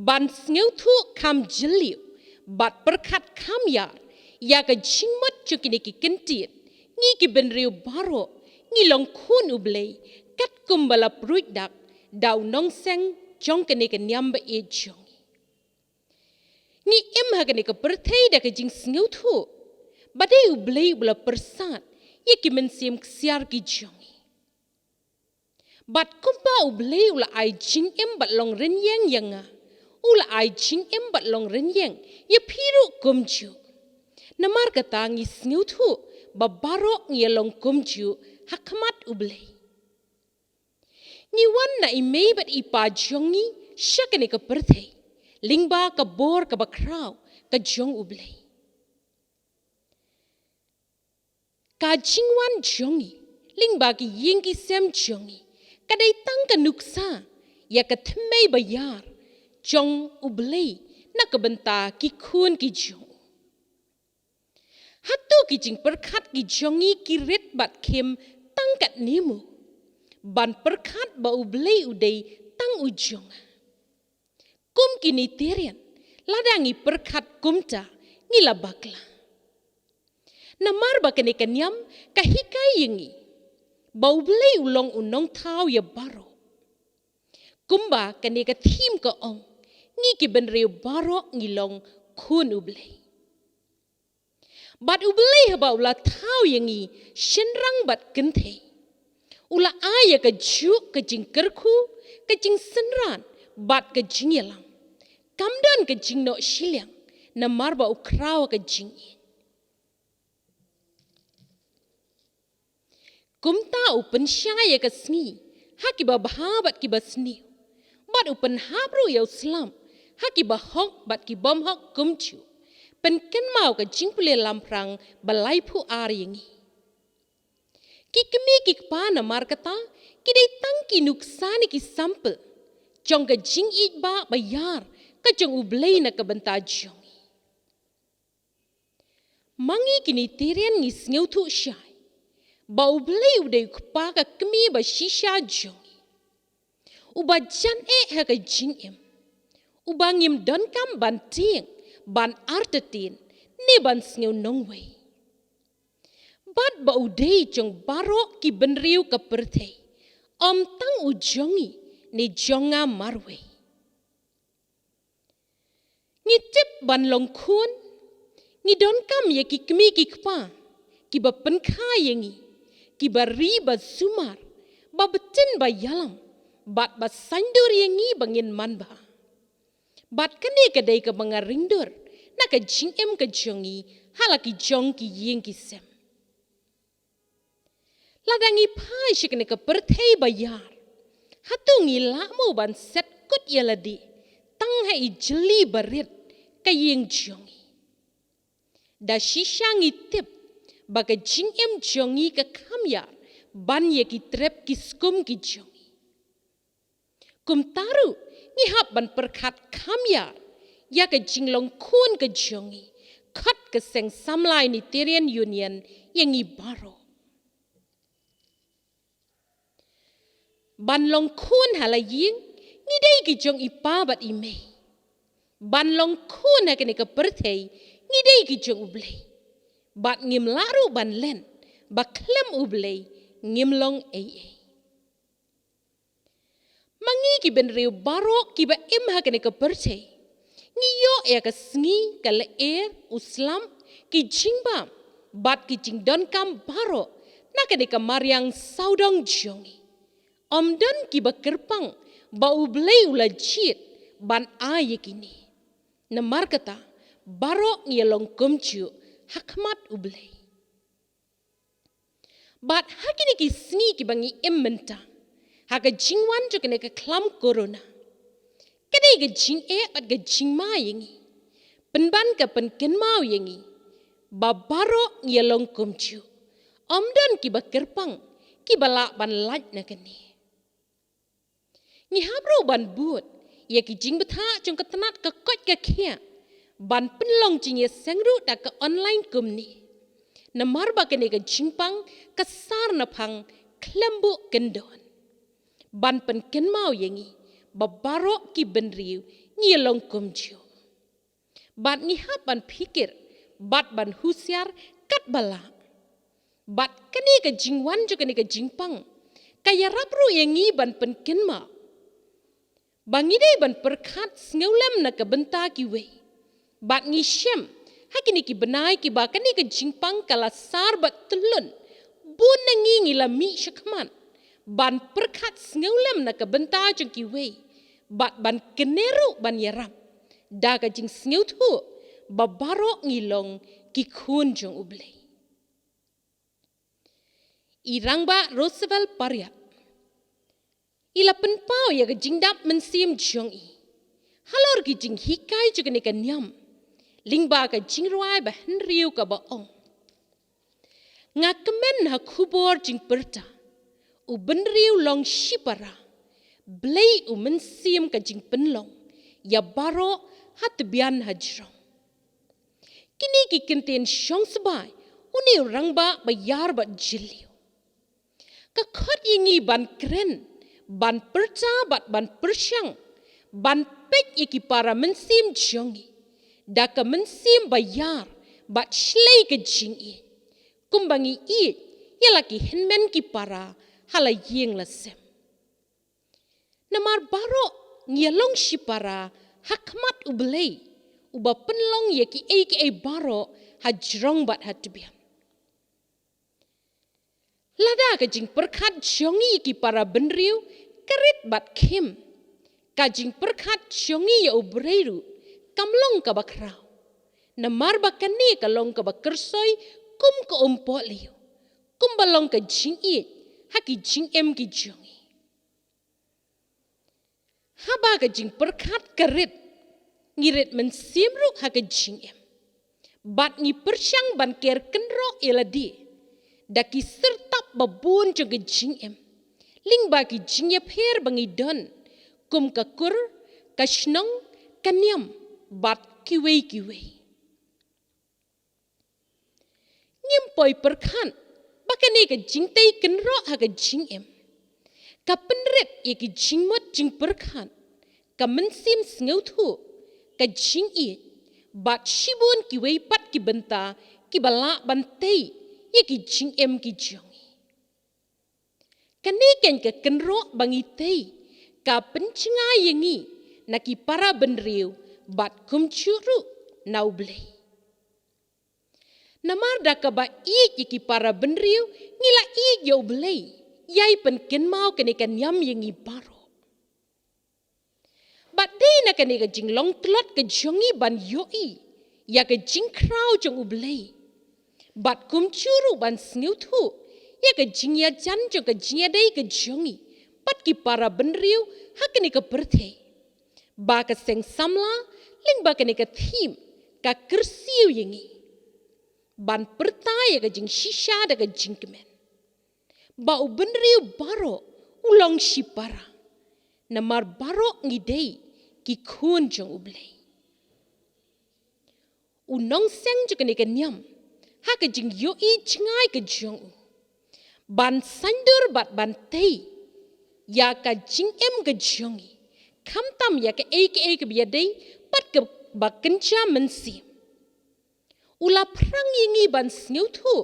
ban sngewthuh kham jylliew bad pyrkhat kham ïar ïa ka jingmut jong kine ki kyntien, ngi ki bynriew baroh ngi long khun U Blei, katkum ba la pyrshah dak da u nongseng jong kane ka niam ba ïeit jong ngi. Ngi im ha kane ka pyrthei da ka jingsngewthuh ba dei U Blei uba la pyrsad ïa ki mynsiem ksiar ki jong ngi. Bad kumba U Blei u la ai jingim bad long rynïeng ïa nga, u la ai jingim bad long rynïeng ïa phi ruh kumjuh. Namar kata ngi sngewthuh ba baroh ngi ïa long kumjuh ha khmat U Blei. Ngi wan na i mei bad i pa jong ngi sha kane ka pyrthei lyngba ka bor kaba khraw ka jong U Blei. Ka jingwan jong ngi lyngba ki ïing ki sem jong ngi ka dei tang ka nuksa ïa ka thymmei ba ïar jong U Blei na ka bynta ki khun ki jong u. Hato ki jingpyrkhat ki jong ngi ki rit bad khim tang katne mo ban pyrkhat ba U Blei u dei tang u jong nga? Kum ki Unitarian, lada ngi pyrkhat kumta, ngi la bakla. Namar ba kane ka niam ka hikai ïa ngi ba U Blei u long u nongthaw ïa baroh. Kumba kane ka theme ka ong, ngi ki bynriew baroh ngi long khun U Blei. Bad U Blei haba u la thaw ïa ngi shynrang bad kynthei, u la ai ïa kajuh ka jingkyrkhu, ka jingsynran bad ka jingïalam. Kam don ka jingnoh shiliang namar ba u khraw ka jingïeit. Kumta u pynshai ïa ka sngi ha kiba bha bad kiba sniew, bad u pynhap ruh ïa u slap ha kiba hok bad ki bym hok kumjuh, pynkynmaw ka jingpule lamphrang ba laiphew ar ïa ngi. Ki kmie ki kpa namar kata ki dei tang ki nuksa ne ki sampel jong ka jingïeit ba ïar ka jong U Blei na ka bynta jong ngi. Ma ngi kine ki riewrangbah ngi sngewthuh shai ba U Blei u dei U Kpa ka kmie ba shisha jong ngi, uba jan eh ha ka jingim, uba ngim donkam ban tieng, ban artatien, ne ban sngew nongwei. Bad ba u dei jong baroh ki bynriew ka pyrthei, ym tang u jong ngi ne jong nga marwei. Ngi tip ban long khun, ngi donkam ïa ki kmie ki kpa kiba pynkha ïa ngi, kiba ri ba sumar, ba btin ba ïalam, bad ba saiñdur ïa ngi ba ngin manbha. Bad kane ka dei kaba nga ringdur na ka jingim ka jong ngi ha la ki jong ki ïing ki sem. Lada ngi phai sha kane ka pyrthei ba ïar, hato ngi lah mo ban set kut ïa lade tang ha i jylli barit ka ïing jong ngi? Da shisha ngi tip ba ka jingim jong ngi ka kham ïar ban ïa ki trep ki skum ki jong ngi. Kumta ruh ngi hap ban pyrkhat kham ïar ïa ka jinglong khun ka jong ngi, khot ka Seng Samla Unitarian Union ïa ngi baroh. Ban long khun ha la ïing ngi dei ki jong i pa bad i mei. Ban long khun ha kane ka pyrthei ngi dei ki jong U Blei. Bad ngim lah ruh ban len ba khlem U Blei ngim long ei ei. Ma ngi ki bynriew baroh kiba im ha kane ka pyrthei, ngi ïoh ïa ka sngi, ka lyer, u slap, ki jingbam bad ki jingdonkam baroh na kane ka mariang sawdong jong ngi. Ym don kiba kyrpang ba U Blei u la jied ban ai ïa kine. Namar kata baroh ngi ïa long kumjuh ha khmat U Blei. Bad ha kine ki sngi kiba ngi im mynta, ha ka jingwan jong kane ka khlam corona, ka dei ka jingeh bad ka jingma ïa ngi, pynban ka pynkynmaw ïa ngi ba baroh ngi ïa long kumjuh. Ym don kiba kyrpang, kiba lah ban lait na kane. Ngi hap ruh ban bud ïa ki jingbthah jong ka tnat ka koit ka khiah ban pynlong jingïaseng ruh da ka online kumne. Namar ba kane ka jingpang ka sar na phang khlem buh kyndon, ban pynkynmaw ïa ngi ba baroh ki bynriew ngi ïa long kumjuh. Bad ngi hap ban phikir bad ban husiar katba lah. Bad kane ka jingwan jong kane ka jingpang ka ïarap ruh ïa ngi ban pynkynmaw ba ngi dei ban pyrkhat sngewlem na ka bynta kiwei. Bad ngi shem ha kine ki bnai kiba kane ka jingpang ka la sar bad tyllun, bun na ngi ngi la mih shakhmat ban pyrkhat sngewlem na ka bynta jong kiwei bad ban kynnoh ruh ban ïarap da ka jingsngewthuh ba baroh ngi long ki khun jong U Blei. I Rangbah Roosevelt Pariat i la pynpaw ïa ka jingdap mynsiem jong i halor ki jinghikai jong kane ka niam lyngba ka jingrwai ba hynriew kaba ong: Nga kmen ha khubor jingpyrta, u bynriew long shipara, Blei u mynsiem ka jingpynlong ïa baroh ha tbian ha jrong. Kine ki kyntien shong sbai une u rangbah ba ïar bad jylliew. Ka khot ïa ngi ban kren, ban pyrta bad ban pyrshang, ban peit ïa ki para mynsiem jong ngi da ka mynsiem ba ïar bad shlei ka jingïeit, kumba ngi ïeit ïa la ki hynmen ki para ha la ïing la sem. Namar baroh ngi ïa long shipara ha khmat U Blei, uba pynlong ïa kiei kiei baroh ha jrong bad ha tbian. Lada ka jingpyrkhat jong ngi ïa ki para bynriew ka rit bad khim, ka jingpyrkhat jong ngi ïa U Blei ruh kam long kaba khraw. Namar ba kane ka long kaba kyrsoi kum ka umpohliew, kumba long ka jingïeit ha ki jingim ki jong ngi. Haba ka jingpyrkhat ka rit, ngi rit mynsiem ruh ha ka jingim. Bad ngi pyrshang ban ker kynroh ïa lade da ki syrtap ba bun jong ka jingim lyngba ki jingïapher ba ngi don, kum ka kur, ka shnong, ka niam, bad kiwei kiwei. Ngim poi pyrkhat ba kane ka jingtei kynroh ha ka jingim ka pynrit ïa ki jingmut jingpyrkhat, ka mynsiem sngewthuh, ka jingïeit, bad shibun kiwei pat ki bynta kiba lah ban tei ïa ki jingim ki jong ngi. Kane keiñ ka kynroh ba ngi tei ka pynjngai ïa ngi na ki para bynriew bad kumjuh ruh na U Blei. Namar da kaba ïeit ïa ki para bynriew ngi la ïeit ïa U Blei, ïai pynkynmaw kane ka niam ïa ngi baroh. Bad dei na kane ka jinglong tlot ka jong ngi ban ïohi ïa ka jingkhraw jong U Blei, bad kumjuh ruh ban sngewthuh ïa ka jingïajan jong ka jingïadei ka jong ngi bad ki para bynriew ha kane ka pyrthei, ba ka seng samla lyngba kane ka thim ka kyrsiew ïa ngi ban pyrta ïa ka jingshisha da ka jingkmen, ba u bynriew baroh u long shipara, namar baroh ngi dei ki khun jong U Blei. U nongseng jong kane ka niam, ha ka jingïohi jngai ka jong u, ban saiñdur bad ban tei ïa ka jingim ka jong ngi, khamtam ïa kaei kaei kaba ïadei bad kaba kynja mynsiem, u la phrang ïa ngi ban sngewthuh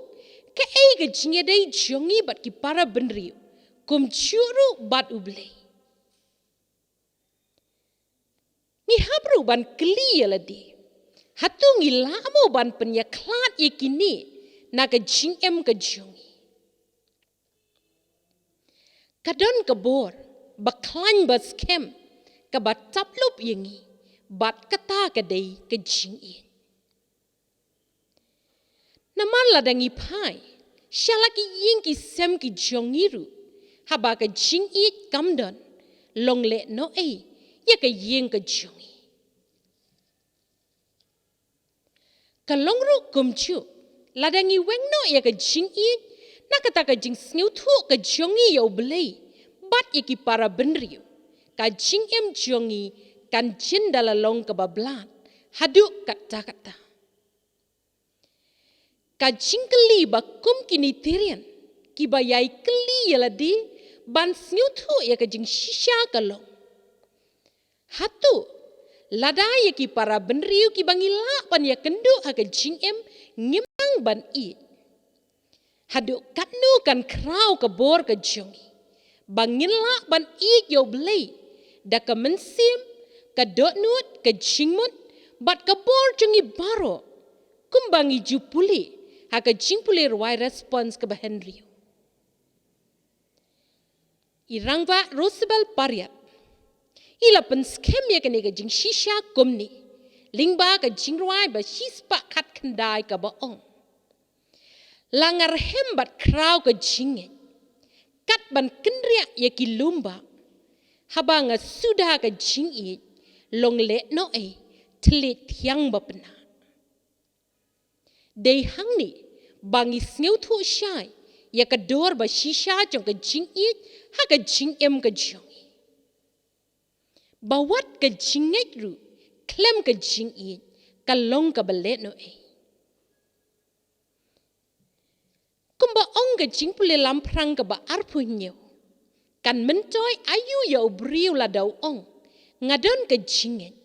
kaei ka jingïadei jong ngi bad ki para bynriew, kumjuh ruh bad U Blei. Ngi hap ruh ban kylli ïa lade, hato ngi lah mo ban pynïakhlad ïa kine na ka jingim ka jong ngi? Ka don ka bor ba khlaiñ ba skhem kaba tap lup ïa ngi, bad kata ka dei ka jingïeit. Namar lada ngi phai sha la ki ïing ki sem ki jong ngi ruh, haba ka jingïeit kam don, long leh noh ei ïa ka ïing ka jong ngi? Ka long ruh kumjuh, lada ngi weng noh ïa ka jingïeit na kata ka jingsngewthuh ka jong ngi ïa U Blei bad ïa ki para bynriew, ka jingim jong ngi kan jin da la long kaba blat haduh katta katta. Ka jingkylli ba kum kine ki rian kiba ïai kylli ïa lade ban sngewthuh ïa ka jingshisha ka long, hato lada ïa ki para bynriew kiba ngi lah ban ïakynduh ha ka jingim ngim nang ban ïeit, haduh katno kan khraw ka bor ka jong ngi ba ngin lah ban ïeit ïa U Blei da ka mynsiem, ka dohnud, ka jingmut bad ka bor jong ngi baroh, kumba ngi ju pule ha ka jingpule rwai Response kaba hynriew. I Rangbah Rosabel Pariat i la pynskhem ïa kane ka jingshisha kumne lyngba ka jingrwai ba shispah khatkhyndai kaba ong: La nga rhem bad khraw ka jingngeit, kat ban kynriah ïa ki lum bah, haba nga suda ka jingïeit, long leh noh ei thylliej thiang ba pynah. Dei hangne ba ngi sngewthuh shai ïa ka dor ba shisha jong ka jingïeit ha ka jingim ka jong ngi. Ba wat ka jingngeit ruh khlem ka jingïeit ka long kaba leh noh ei. Kumba ong ka jingpule Lamphrang kaba arphew hynñiew, kan myntoi aïu ïa u briew lada u ong, nga don ka jingngeit,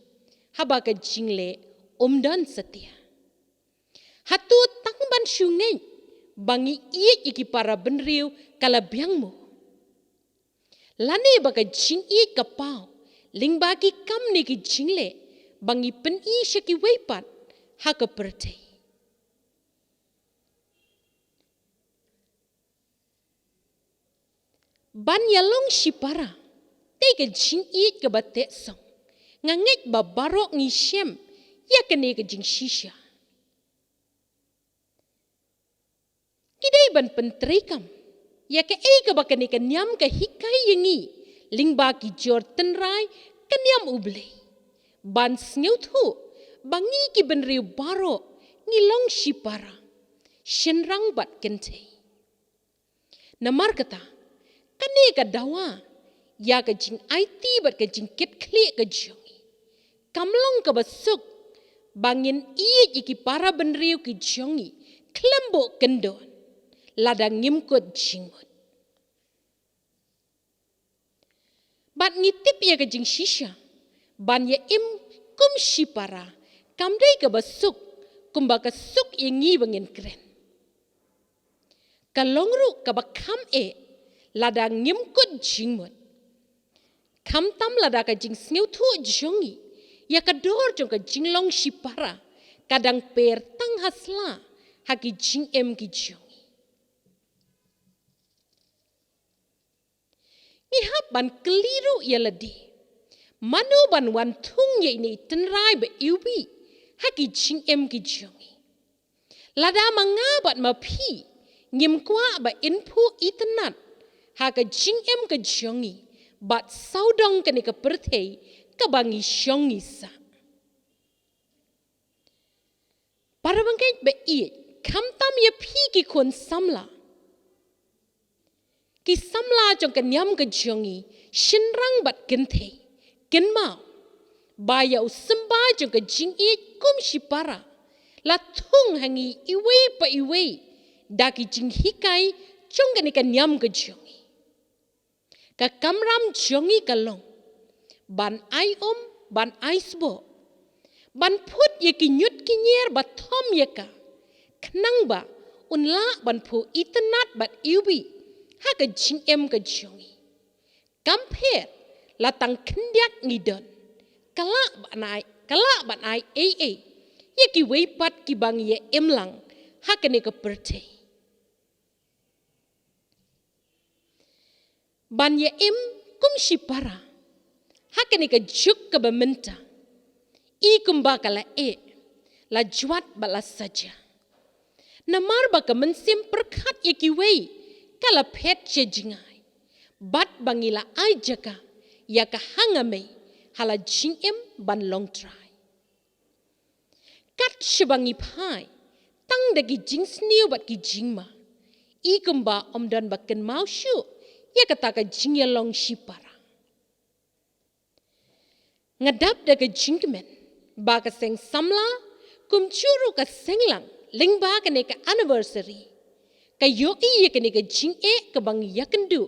haba ka jingleh um don satia? Hato tang ban shu ngeit ba ngi ïeit ïa ki para bynriew ka la biang mo? Lane ba ka jingïeit ka paw lyngba ki kam ne ki jingleh ba ngi pyni sha kiwei pat ha ka pyrthei? Ban ïalong shipara, dei ka jingïeit kaba tehsong. Nga ngeit ba baroh ngi shem ïa kane ka jingshisha. Ngi dei ban pyntreikam ïa kaei kaba kane ka niam ka hikai ïa ngi lyngba ki jor tynrai ka niam U Blei, ban sngewthuh ba ngi ki bynriew baroh ngi long shipara, shynrang bad kynthei. Namar kata, kane ka dawa ïa ka jingaiti bad ka jingkitkhlieh ka jong ngi kam long kaba suk ba ngin ïeit ïa ki para bynriew ki jong ngi khlem buh kyndon lada ngim kut jingmut. Bad ngi tip ïa ka jingshisha ban ïa im kum shipara kam dei kaba suk kumba ka suk ïa ngi ba ngin kren. Ka long ruh kaba kham eh lada ngim kut jingmut, khamtam lada ka jingsngewthuh jong ngi ïa ka dor jong ka jinglong shipara ka dang per tang ha sla ha ki jingim ki jong ngi. Ngi hap ban kylli ruh ïa lade, mano ban wan thung ïa ine i tynrai ba iwbih ha ki jingim ki jong ngi? Lada ma nga bad ma phi ngim kwah ba in phuh itynnad ha ka jingim ka jong ngi bad sawdong kane ka pyrthei kaba ngi shong ngi sah. Para bangeit ba ïeit, khamtam ïa phi ki khun samla, ki samla jong ka niam ka jong ngi, shynrang bad kynthei, kynmaw ba ïa u symbai jong ka jingïeit kum shipara la thung ha ngi iwei pa iwei da ki jinghikai jong kane ka niam ka jong ngi. Ka kamram jong ngi ka long ban ai um, ban ai sboh, ban phut ïa ki ñiut ki ñier ba thom ïa ka, khnang ba un lah ban phuh itynnad bad iwbih ha ka jingim ka jong ngi. Kam pher la tang khyndiat ngi don, ka lah ban ai, ka lah ban ai ei ei ïa kiwei pat kiba ngi ïa im lang ha kane ka pyrthei. Ban ïa im kum shipara ha kane ka juk kaba mynta, i kumba ka la eh, la jwat bad la saja. Namar ba ka mynsiem pyrkhat ïa kiwei ka la phet sha jngai, bad ba ngi la ai jaka ïa ka hangamei ha la jingim ban long trai. Kat shaba ngi phai tang da ki jingsniew bad ki jingma, i kumba ym don ba kynmaw shuh ïa kata ka jingïalong shipara. Nga dap da ka jingkmen ba ka seng samla, kumjuh ruh ka seng lang lyngba kane ka anniversary, ka ïohi ïa kane ka jingeh kaba ngi ïakynduh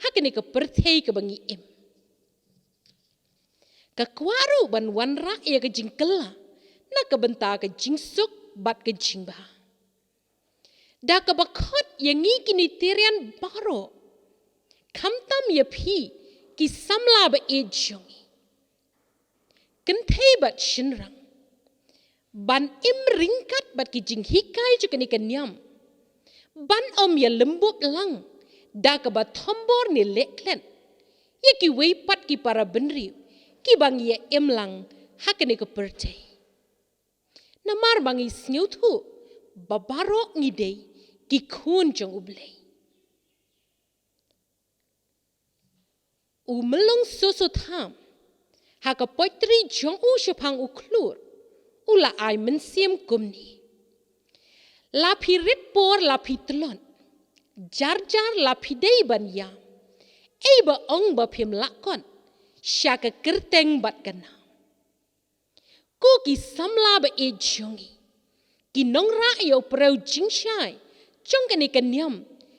ha kane ka pyrthei kaba ngi im. Ka kwah ruh ban wanrah ïa ka jingkylla na ka bynta ka jingsuk bad ka jingbha. Da kaba khot ïa ngi kine tyrien baroh, khamtam ïa phi ki samla ba ïeit jong ngi, kynthei bad shynrang, ban im ryngkat bad ki jinghikai jong kane ka niam, ban ym ïa lymbup lang da kaba thombor ne lehklet ïa kiwei pat ki para bynriew kiba ngi ïa im lang ha kane ka pyrthei. Namar ba ngi sngewthuh ba baroh ngi dei ki khun jong U Blei. U Myllung Soso Tham, ha ka poetry jong u shaphang u khlur, u la ai mynsiem kumne: La phi rit por la phi tlot, jar jar la phi dei ban ïam, ei ba ong ba phim lah kot sha ka kyrteng bad ka nam. Ko ki samla ba ïeit jong ngi, ki nongrah ïa u pyrshah jingshai jong kane ka niam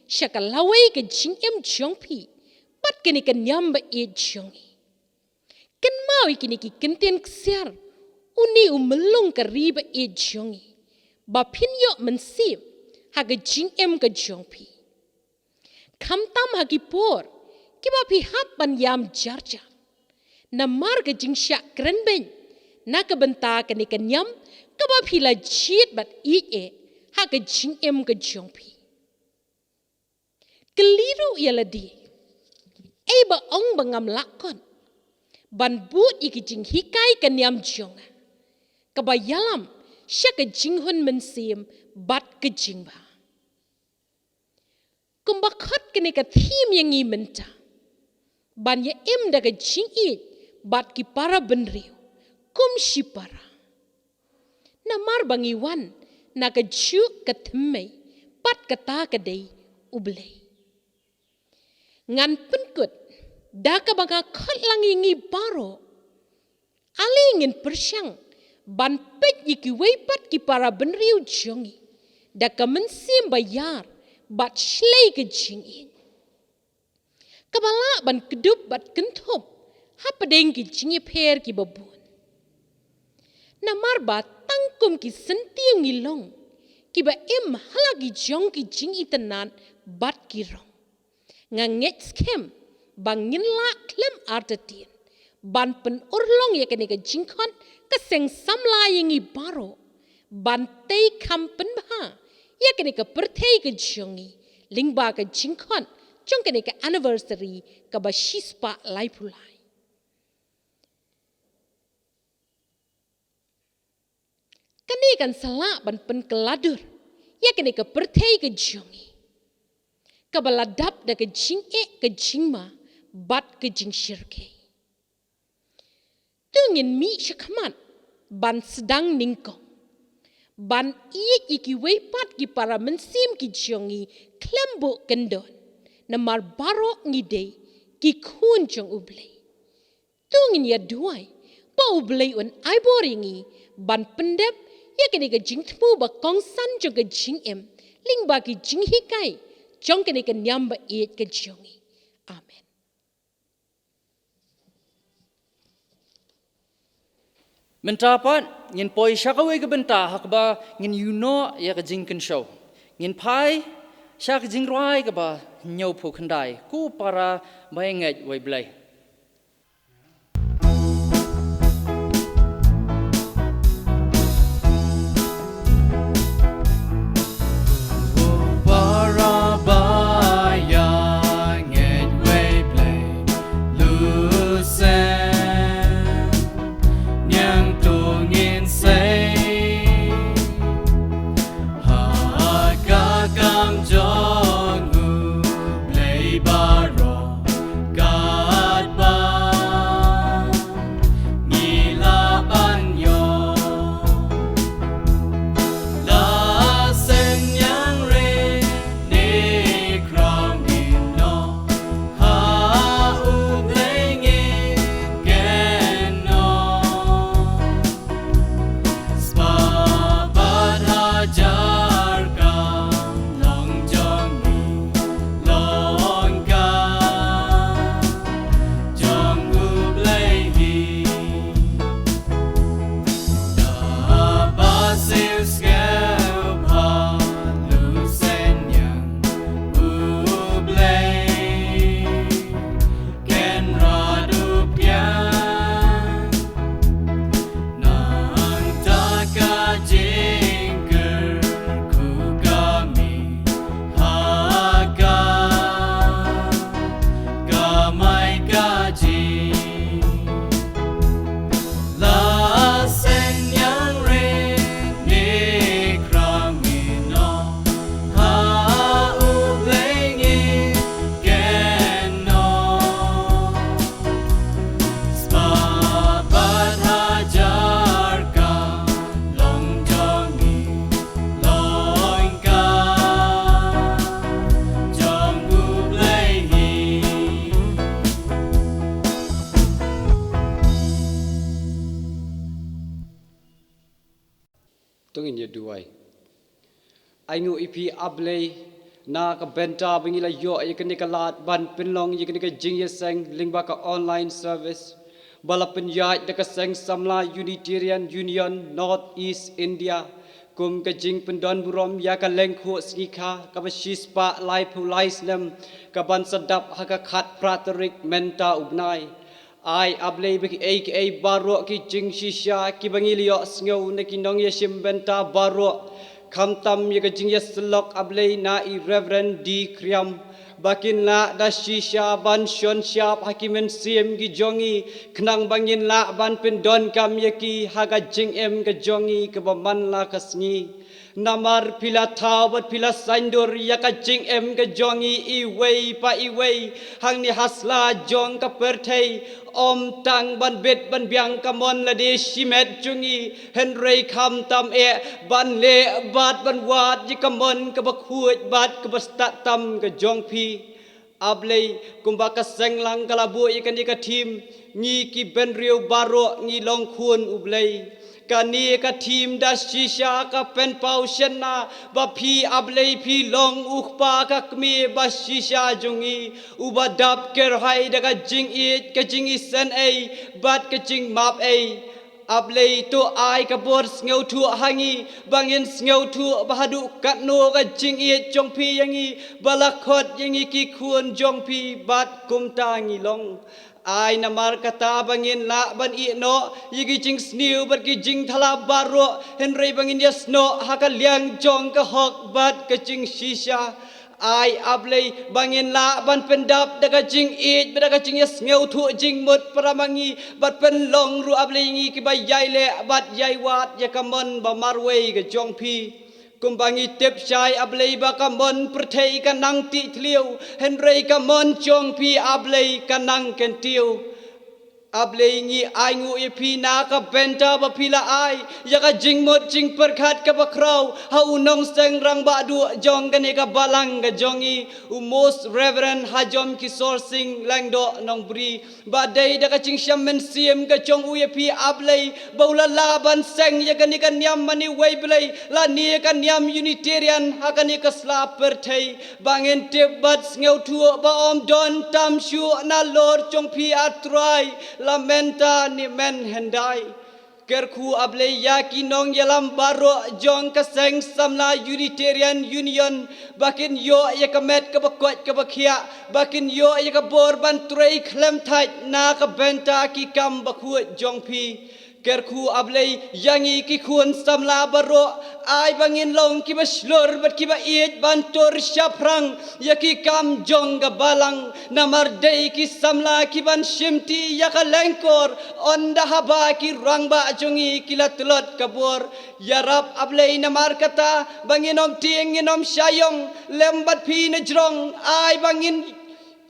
sha ka lawei ka jingim jong phi bad kane ka niam ba ïeit jong ngi. Kynmaw ïa kine ki kyntien ksiar une u myllung ka ri ba ïeit jong ngi, ba phin ïoh mynsiem ha ka jingim ka jong phi. Khamtam ha ki por kiba phi hap ban ïam jar jar namar ka jingshah kren beiñ na ka bynta kane ka niam kaba phi la jied bad ïeit eh ha ka jingim ka jong phi. Kylli ruh ïa lade, ei ba ong ba ngam lah kot ban bud ïa ki jinghikai ka niam jong nga, kaba ïalam sha ka jinghun mynsiem bad ka jingbha. Kumba khot kane ka theme ïa ngi mynta, ban ïa im da ka jingïeit bad ki para bynriew kum shipara. Namar ba ngi wan na kajuh ka thymmei, bad kata ka dei U Blei. Ngan pynkut da kaba nga khot lang ïa ngi baroh. Ale ngin pyrshang ban peit ïa kiwei pat ki para bynriew jong ngi da ka mynsiem ba ïar bad shlei ka jingïeit, kaba lah ban kdup bad kynthup hapdeng ki jingïapher kiba bun. Namar ba tang kum ki syntiew ngi long kiba im ha la ki jong ki jingitynnad bad ki rong. Nga ngeit skhem ba ngin lah khlem artatien ban pynurlong ïa kane ka jingkhot ka seng samla ïa ngi baroh ban tei kham pynbha ïa kane ka pyrthei ka jong ngi lyngba ka jingkhot jong kane ka anniversary kaba shispah laiphew lai. Kane kan sa lah ban pynkylla dur ïa kane ka pyrthei ka jong ngi, kaba la dap da ka jingeh, ka jingma bad ka jingshyrkhei. To ngin mih shakhmat ban sdang nyngkong ban ïeit ïa kiwei pat ki para mynsiem ki jong ngi khlem buh kyndon, namar baroh ngi dei ki khun jong U Blei. To ngin ïa duwai ba U Blei un ai bor ïa ngi ban pyndep ïa kane ka jingthmu ba kongsan jong ka jingim lyngba ki jinghikai jong kane ka niam ba ïeit ka jong ngi. Amen. Mynta pat ngin poi sha kawei ka bynta ha kaba ngin ïuh noh ïa ka jingkynshew. Ngin phai sha ka jingrwai kaba hynñiewphew khyndai, Ko Para ba ïeng wei Blei. Para ba ïeng wei Blei, Lusen, ñiang to ngin sei ha ka kam jong U Blei baroh. Katba ngi lah ban ïoh, la seng ñiang re ne khraw ngin noh, ha U Blei ngin kynnoh. Spah bad hajar kam long jong ngi, long ka jong U Blei hi. Da ba siew skew pha Lusen ñiang, U Blei Kynrad u pdiang, nangta ka jingkyrkhu ka mih ha ka, ka mai ka jing. La seng ñiang re ne khraw ngin noh, ha U Blei ngin kynnoh. Spah bad hajar kam long jong ngi, long ka jong U Blei hi. To ngin ïa duwai. Ai nguh ïa phi A Blei, na ka bynta ba ngi la ïoh ïa kane ka lad ban pynlong ïa kane ka jingïaseng lyngba ka online service ba la pynïaid da ka Seng Samla Unitarian Union North East India kum ka jingpyndon burom ïa ka lyngkhuh sngi kha kaba shispah laiphew lai snem, kaban sa dap ha ka khatphra tarik mynta u bnai. Ai A Blei ba kiei kiei baroh ki jingshisha kiba ngi la ïohsngew na ki nongïashim bynta baroh, khamtam ïa ka jingïasyllok A Blei na i Reverend D Kriam, ba kin lah da shisha ban shon shap ha ki mynsiem ki jong ngi, khnang ba ngin lah ban pyndonkam ïa ki ha ka jingim ka jong ngi kaba man la ka sngi. Namar phi la thaw bad phi la saiñdur ïa ka jingim ka jong ngi iwei pa iwei hangne ha sla jong ka pyrthei, ym tang ban bit ban biang ka mon lade shimet jong ngi, hynrei khamtam eh ban leh bad ban wad ïa ka mon kaba khuid bad kaba stad tam ka jong phi. A Blei, kumba ka seng lang ka la buh ïa kane ka thim, ngi ki bynriew baroh ngi long khun U Blei. Kane ka thim da shisha ka pynpaw shynna ba phi A Blei phi long U Kpa ka kmie ba shisha jong ngi, uba dap kyrhai da ka jingïeit, ka jingisynei bad ka jingmapei. A Blei, to ai ka bor sngewthuh ha ngi ba ngin sngewthuh ba haduh katno ka jingïeit jong phi ïa ngi ba la khot ïa ngi ki khun jong phi bad kumta ngi long. Ai namar kata ba ngin lah ban ïeh noh ïa ki jingsniew bad ki jingthala baroh, hynrei ba ngin ïasnoh ha ka liang jong ka hok bad ka jingshisha. Ai A Blei, ba ngin lah ban pyndap da ka jingïeit bad da ka jingïasngewthuh jingmut para ma ngi bad pynlong ruh A Blei ngi kiba ïai leh bad ïai wad ïa ka mon ba marwei ka jong phi. Kumba ngi tip shai A Blei ba ka mon pyrthei ka nang tih thliew, hynrei ka mon jong phi A Blei ka nang kyntiew. A Blei, ngi ainguh ïa phi na ka bynta ba phi la ai ïa ka jingmut jingpyrkhat kaba khraw ha u nongseng rangbah duh jong kane ka balang ka jong ngi, u Most Reverend Hajom Kisor Singh Lyngdoh Nongbri, ba dei da ka jingshem mynsiem ka jong u ïa phi A Blei ba u la lah ban seng ïa kane ka niam mane wei Blei lane ka niam Unitarian ha kane ka sla pyrthei. Ba ngin tip bad sngewthuh ba ym don tam shuh nalor jong phi A Trai, la mynta ne mynhyndai. Kyrkhu A Blei ïa ki nongïalam baroh jong ka seng samla Unitarian Union, ba kin ïoh ïa ka met kaba koit kaba khiah, ba kin ïoh ïa ka bor ban trei khlem thait na ka bynta ki kam bakhuid jong phi. Kyrkhu A Blei ïa ngi ki khun samla baroh, ai ba ngin long kiba shlur bad kiba ïeit ban tur shaphrang ïa ki kam jong ka balang, namar dei ki samla kiban shimti ïa ka lyngkor, ynda haba ki rangbah jong ngi ki la tlot ka bor. Ïarap A Blei namar kata ba ngin ym tieng ngin ym shah ïong lem bad phi na jrong, ai ba ngin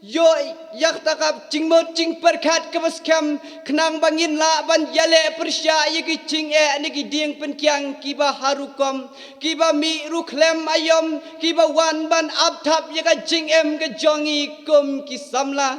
ïoh ïa kata ka jingmut jingpyrkhat kaba skhem, khnang ba ngin lah ban ïaleh pyrshah ïa ki jingeh ne ki dieng pynkiang kiba ha rukom, kiba mih ruh khlem aïom, kiba wan ban ap thap ïa ka jingim ka jong ngi kum ki samla.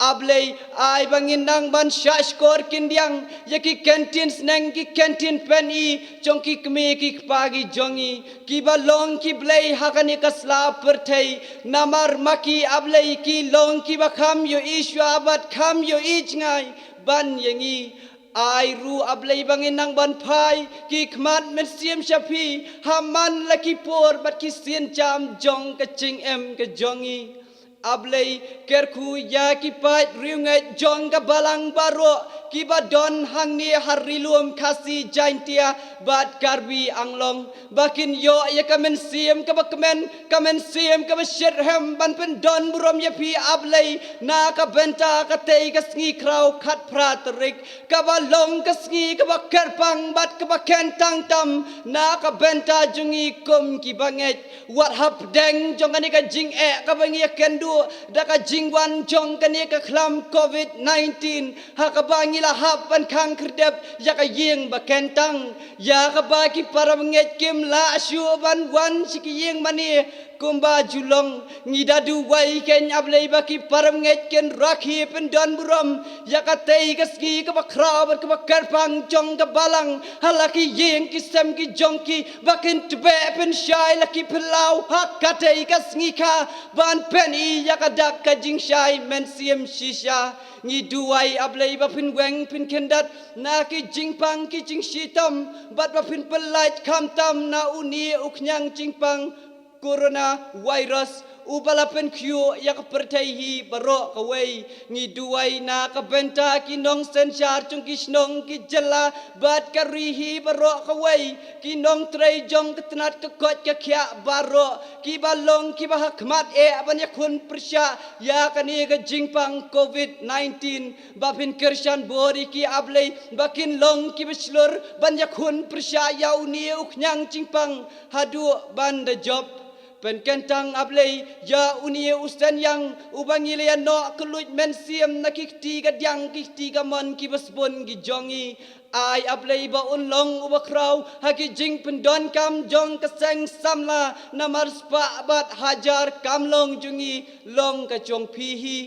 A Blei, ai ba ngin nang ban shah shkor khyndiat ïa ki kyntien sneng ki kyntien pyni jong ki kmie ki kpa ki jong ngi, kiba long ki blei ha kane ka sla pyrthei, namar ma ki A Blei ki long kiba kham ïohi shuwa bad kham ïohi jngai ban ïa ngi. Ai ruh A Blei ba ngin nang ban phai ki khmat mynsiem sha phi ha man la ki por bad ki sienjam jong ka jingim ka jong ngi. A Blei, kyrkhu ïa ki paid riewngeit jong ka balang baroh kiba don hangne ha Ri Lum Khasi Jaiñtia bad Karbi Anglong, ba kin ïoh ïa ka mynsiem kaba kmen, ka mynsiem kaba shitrhem ban pyndon burom ïa phi A Blei na ka bynta katei ka sngi khraw khatphra tarik, kaba long ka sngi kaba kyrpang bad kaba kyntang tam na ka bynta jong ngi kum ki bangeit. Wat hapdeng jong kane ka jingeh kaba ngi ïa kynduh da ka jingwan jong kane ka khlam covid nineteen, ha kaba ngi la hap ban khang khyrdep ïa ka ïing ba kyntang, ïa kaba ki para bangeit kim lah shuh ban wan sha ki ïing mane kumba ju long. Ngi da duwai kein A Blei ba ki para bangeit kin rakhe pyndon burom ïa katei ka sngi kaba khraw bad kaba kyrpang jong ka balang ha la ki ïing ki sem ki jong ki, ba kin tbeh pynshai la ki phyllaw ha katei ka sngi kha ban pyni ïa ka dak ka jingshai mynsiem shisha. Ngi duwai A Blei ba phin weng phin khyndiat na ki jingpang ki jingshitom bad ba phin pyllait khamtam na une u khñiang jingpang Corona virus uba la pynkhiew ïa ka pyrthei hi baroh kawei. Ngi duwai na ka bynta ki nongsynshar jong ki shnong ki jylla bad ka ri hi baroh kawei, ki nongtrei jong ka tnat ka koit ka khiah baroh kiba long kiba ha khmat eh ban ïakhun pyrshah ïa kane ka jingpang covid nineteen. Ba phin kyrshan bor ïa ki A Blei ba kin long kiba shlur ban ïakhun pyrshah ïa une u khñiang jingpang haduh ban da jop. Pynkyntang A Blei ïa une u seng ïang uba ngi la ïa noh kylluid mynsiem na ki kti ka diang ki kti ka mon kiba sbun ki jong ngi. Ai A Blei ba un long uba khraw ha ki jingpyndonkam jong ka seng samla, namar spah bad hajar kam long jong ngi, long ka jong phi hi.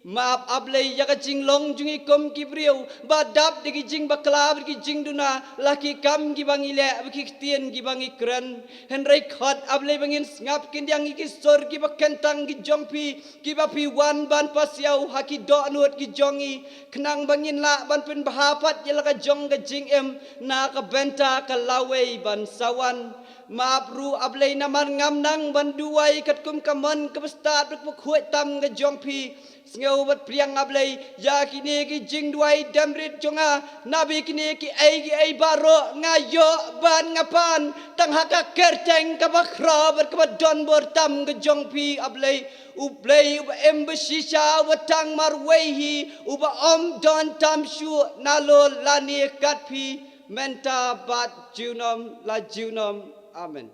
Map A Blei ïa ka jinglong jong ngi kum ki briew ba dap da ki jingbakla bad ki jingduna, la ki kam kiba ngi leh bad ki ktien kiba ngi kren. Hynrei khot A Blei ba ngin sngap khyndiat ïa ki sur kiba kyntang ki jong phi, kiba phi wan ban pasiaw ha ki dohnud ki jong ngi, khnang ba ngin lah ban pynbha pat ïa la ka jong ka jingim na ka bynta ka lawei ban sa wan. Map ruh A Blei namar ngam nang ban duwai katkum ka mon kaba stad bad kaba khuid tam ka jong phi. Sngew bad pdiang A Blei ïa kine ki jingduwai dem rit jong nga, naba kine kiei kiei baroh nga ïoh bad nga pan tang ha ka kyrteng kaba khraw bad kaba donbor tam ka jong phi A Blei. U Blei uba im ba shisha, uba tang marwei hi, uba ym don tam shuh nalor lane kat phi, mynta bad junom la junom. Amen.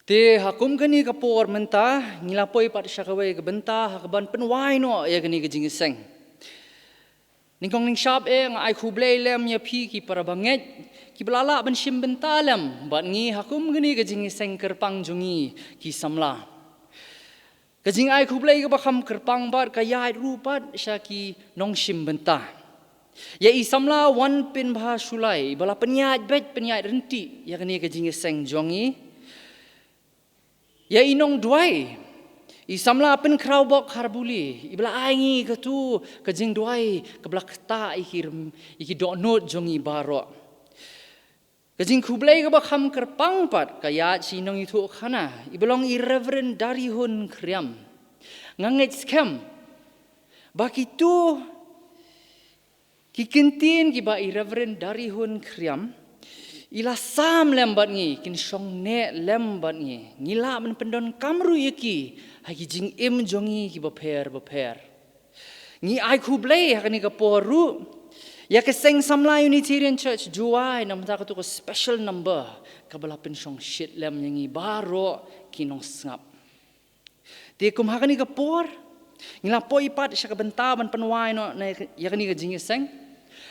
Te ha kum kane ka por mynta ngi la poi pat sha kawei ka bynta ha kaban pynwai noh ïa kane ka jingïaseng. Nyngkong nyngshap eh nga ai khublei lem ïa phi ki para bangeit kiba la lah ban shim bynta lem bad ngi ha kum kane ka jingïaseng kyrpang jong ngi ki samla. Ka jingai khublei kaba kham kyrpang bad ka ïaid ruh pat sha ki nongshim bynta. Ïa i samla Wanpynbha Shullai ba la pynïaid beit pynïaid ryntih ïa kane ka jingïaseng jong ngi. Ïa i nongduwai, i samla Pynkhrawbok Kharbuli, iba la ai ngi katu ka jingduwai kaba la ktah ïa ki rem-, ïa ki dohnud jong ngi baroh. Ka jingkhublei kaba kham kyrpang pat ka ïaid sha i nongïathuhkhana iba long i Reverend Darihun Khriam. Nga ngeit skhem ba kitu ki kyntien kiba i Reverend Darihun Khriam i la sam lem bad ngi, kin shong neh lem bad ngi, ngi lah ban pyndonkam ruh ïa ki ha ki jingim jong ngi kiba pher bapher. Ngi ai khublei ha kane ka por ruh ïa ka Seng Samla Unitarian Church Jowai namar katu ka special number kaba la pynshongshit lem ïa ngi baroh ki nongsngap. Te kum ha kane ka por ngi la poi pat sha ka bynta ban pynwai noh na ïa kane ka jingïaseng.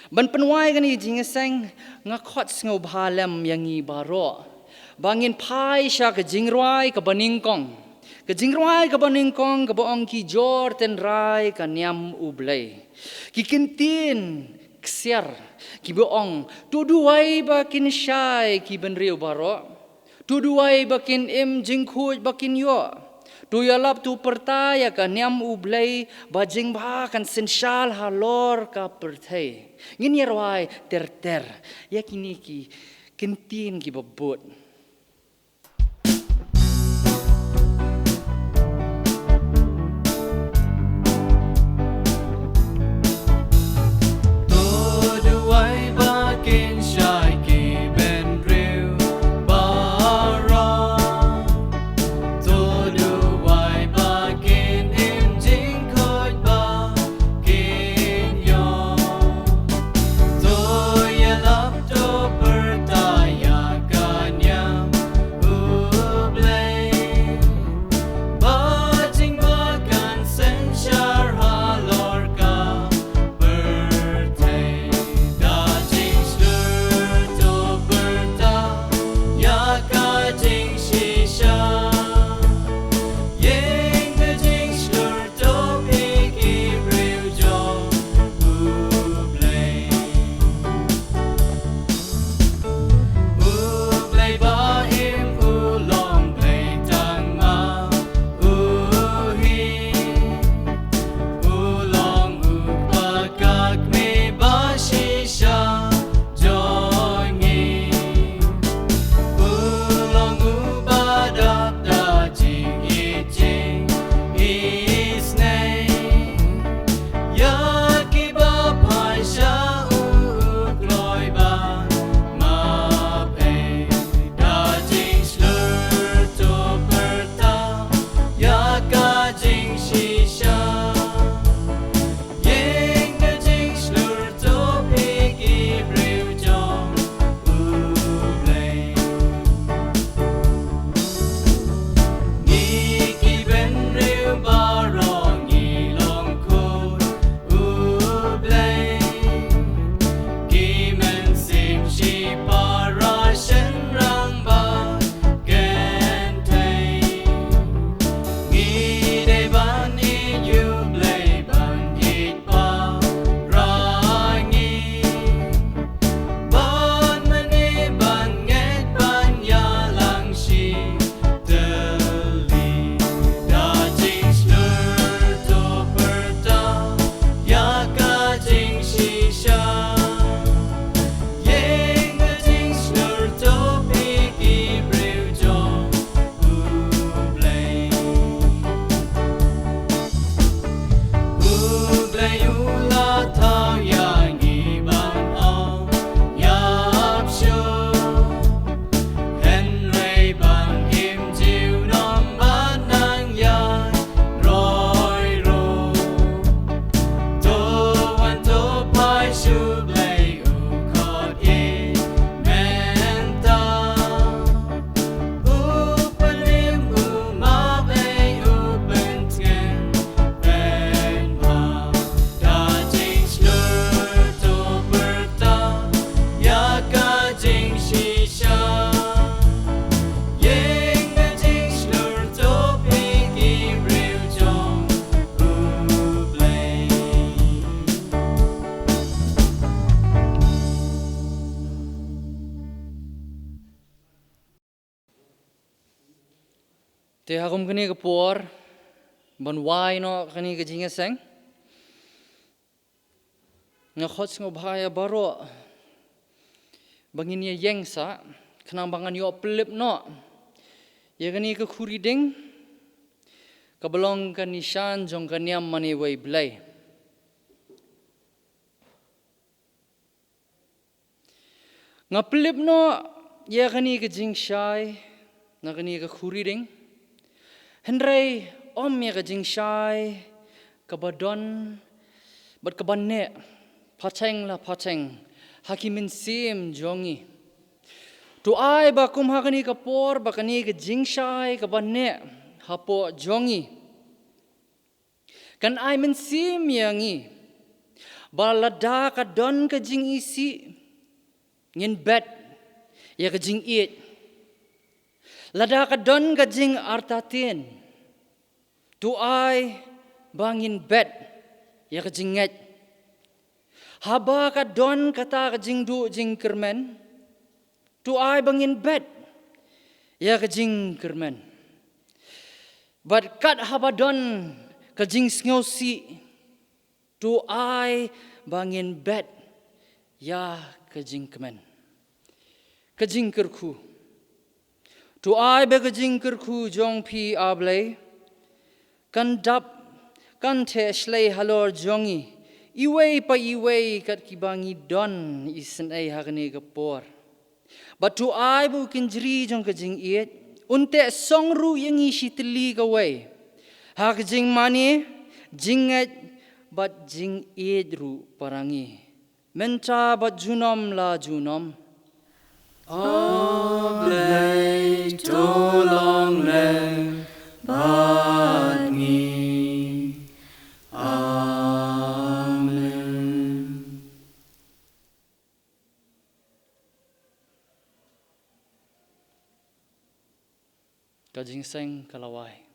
Ban pynwai kane ka jingïaseng nga khot sngewbha lem ïa ngi baroh ba ngin phai sha ka jingrwai kaba nyngkong. Ka jingrwai kaba nyngkong kaba ong ki jor tynrai ka niam U Blei. Ki kyntien ksiar kiba ong, to duwai ba kin shai ki bynriew baroh. To duwai ba kin im, jingkhuid ba kin ïoh. To ïalap to pyrta ïa ka niam U Blei ba jingbha kan synshar halor ka pyrthei. Ngin ïa rwai ter ter ïa kine ki kyntien kiba bud. To duwai ba kin shai ki bynriew baroh. To duwai ba kin im, jingkhuid ba kin ïoh. To ïalap to pyrta ïa ka niam Te ha kum kane ka por ban wai noh kane ka jingïaseng, nga khot sngewbha ïa baroh ba ngin ïa ïeng sah, khnang ba ngan ïoh pynlip noh ïa kane ka khuri ding kaba long ka nishan jong ka niam mane wei Blei. Nga pynlip noh ïa kane ka jingshai na kane ka khuri ding, hynrei ym ïa ka jingshai kaba don bad kaba neh pateng la pateng ha ki mynsiem jong ngi. To ai ba kum ha kane ka por ba kane ka jingshai kaba neh hapoh jong ngi kan ai mynsiem ïa ngi ba lada ka don ka jingisih, ngin bet ïa ka jingïeit. Lada ka don ka jingartatien, to ai ba ngin bet ïa ka jingngeit. Haba ka don kata ka jingduh jingkyrmen, to ai ba ngin bet ïa ka jingkyrmen. Bad kat haba don ka jingsngewsih, to ai ba ngin bet ïa ka jingkmen. Ka jingkyrkhu. To ai ba ka jingkyrkhu jong phi, A Blei, kan dap, kan theh shlei halor jong ngi iwei pa iwei kat kiba ngi don isynei ha kane ka por. Bad to ai ba u kynjri jong ka jingïeit un teh song ruh ïa ngi shi tylli kawei ha ka jingmane, jingngeit bad jingïeit ruh para ngi mynta bad junom la junom. A Blei, to long leh bad ngi. Amen. Ka jingïaseng ka la wai.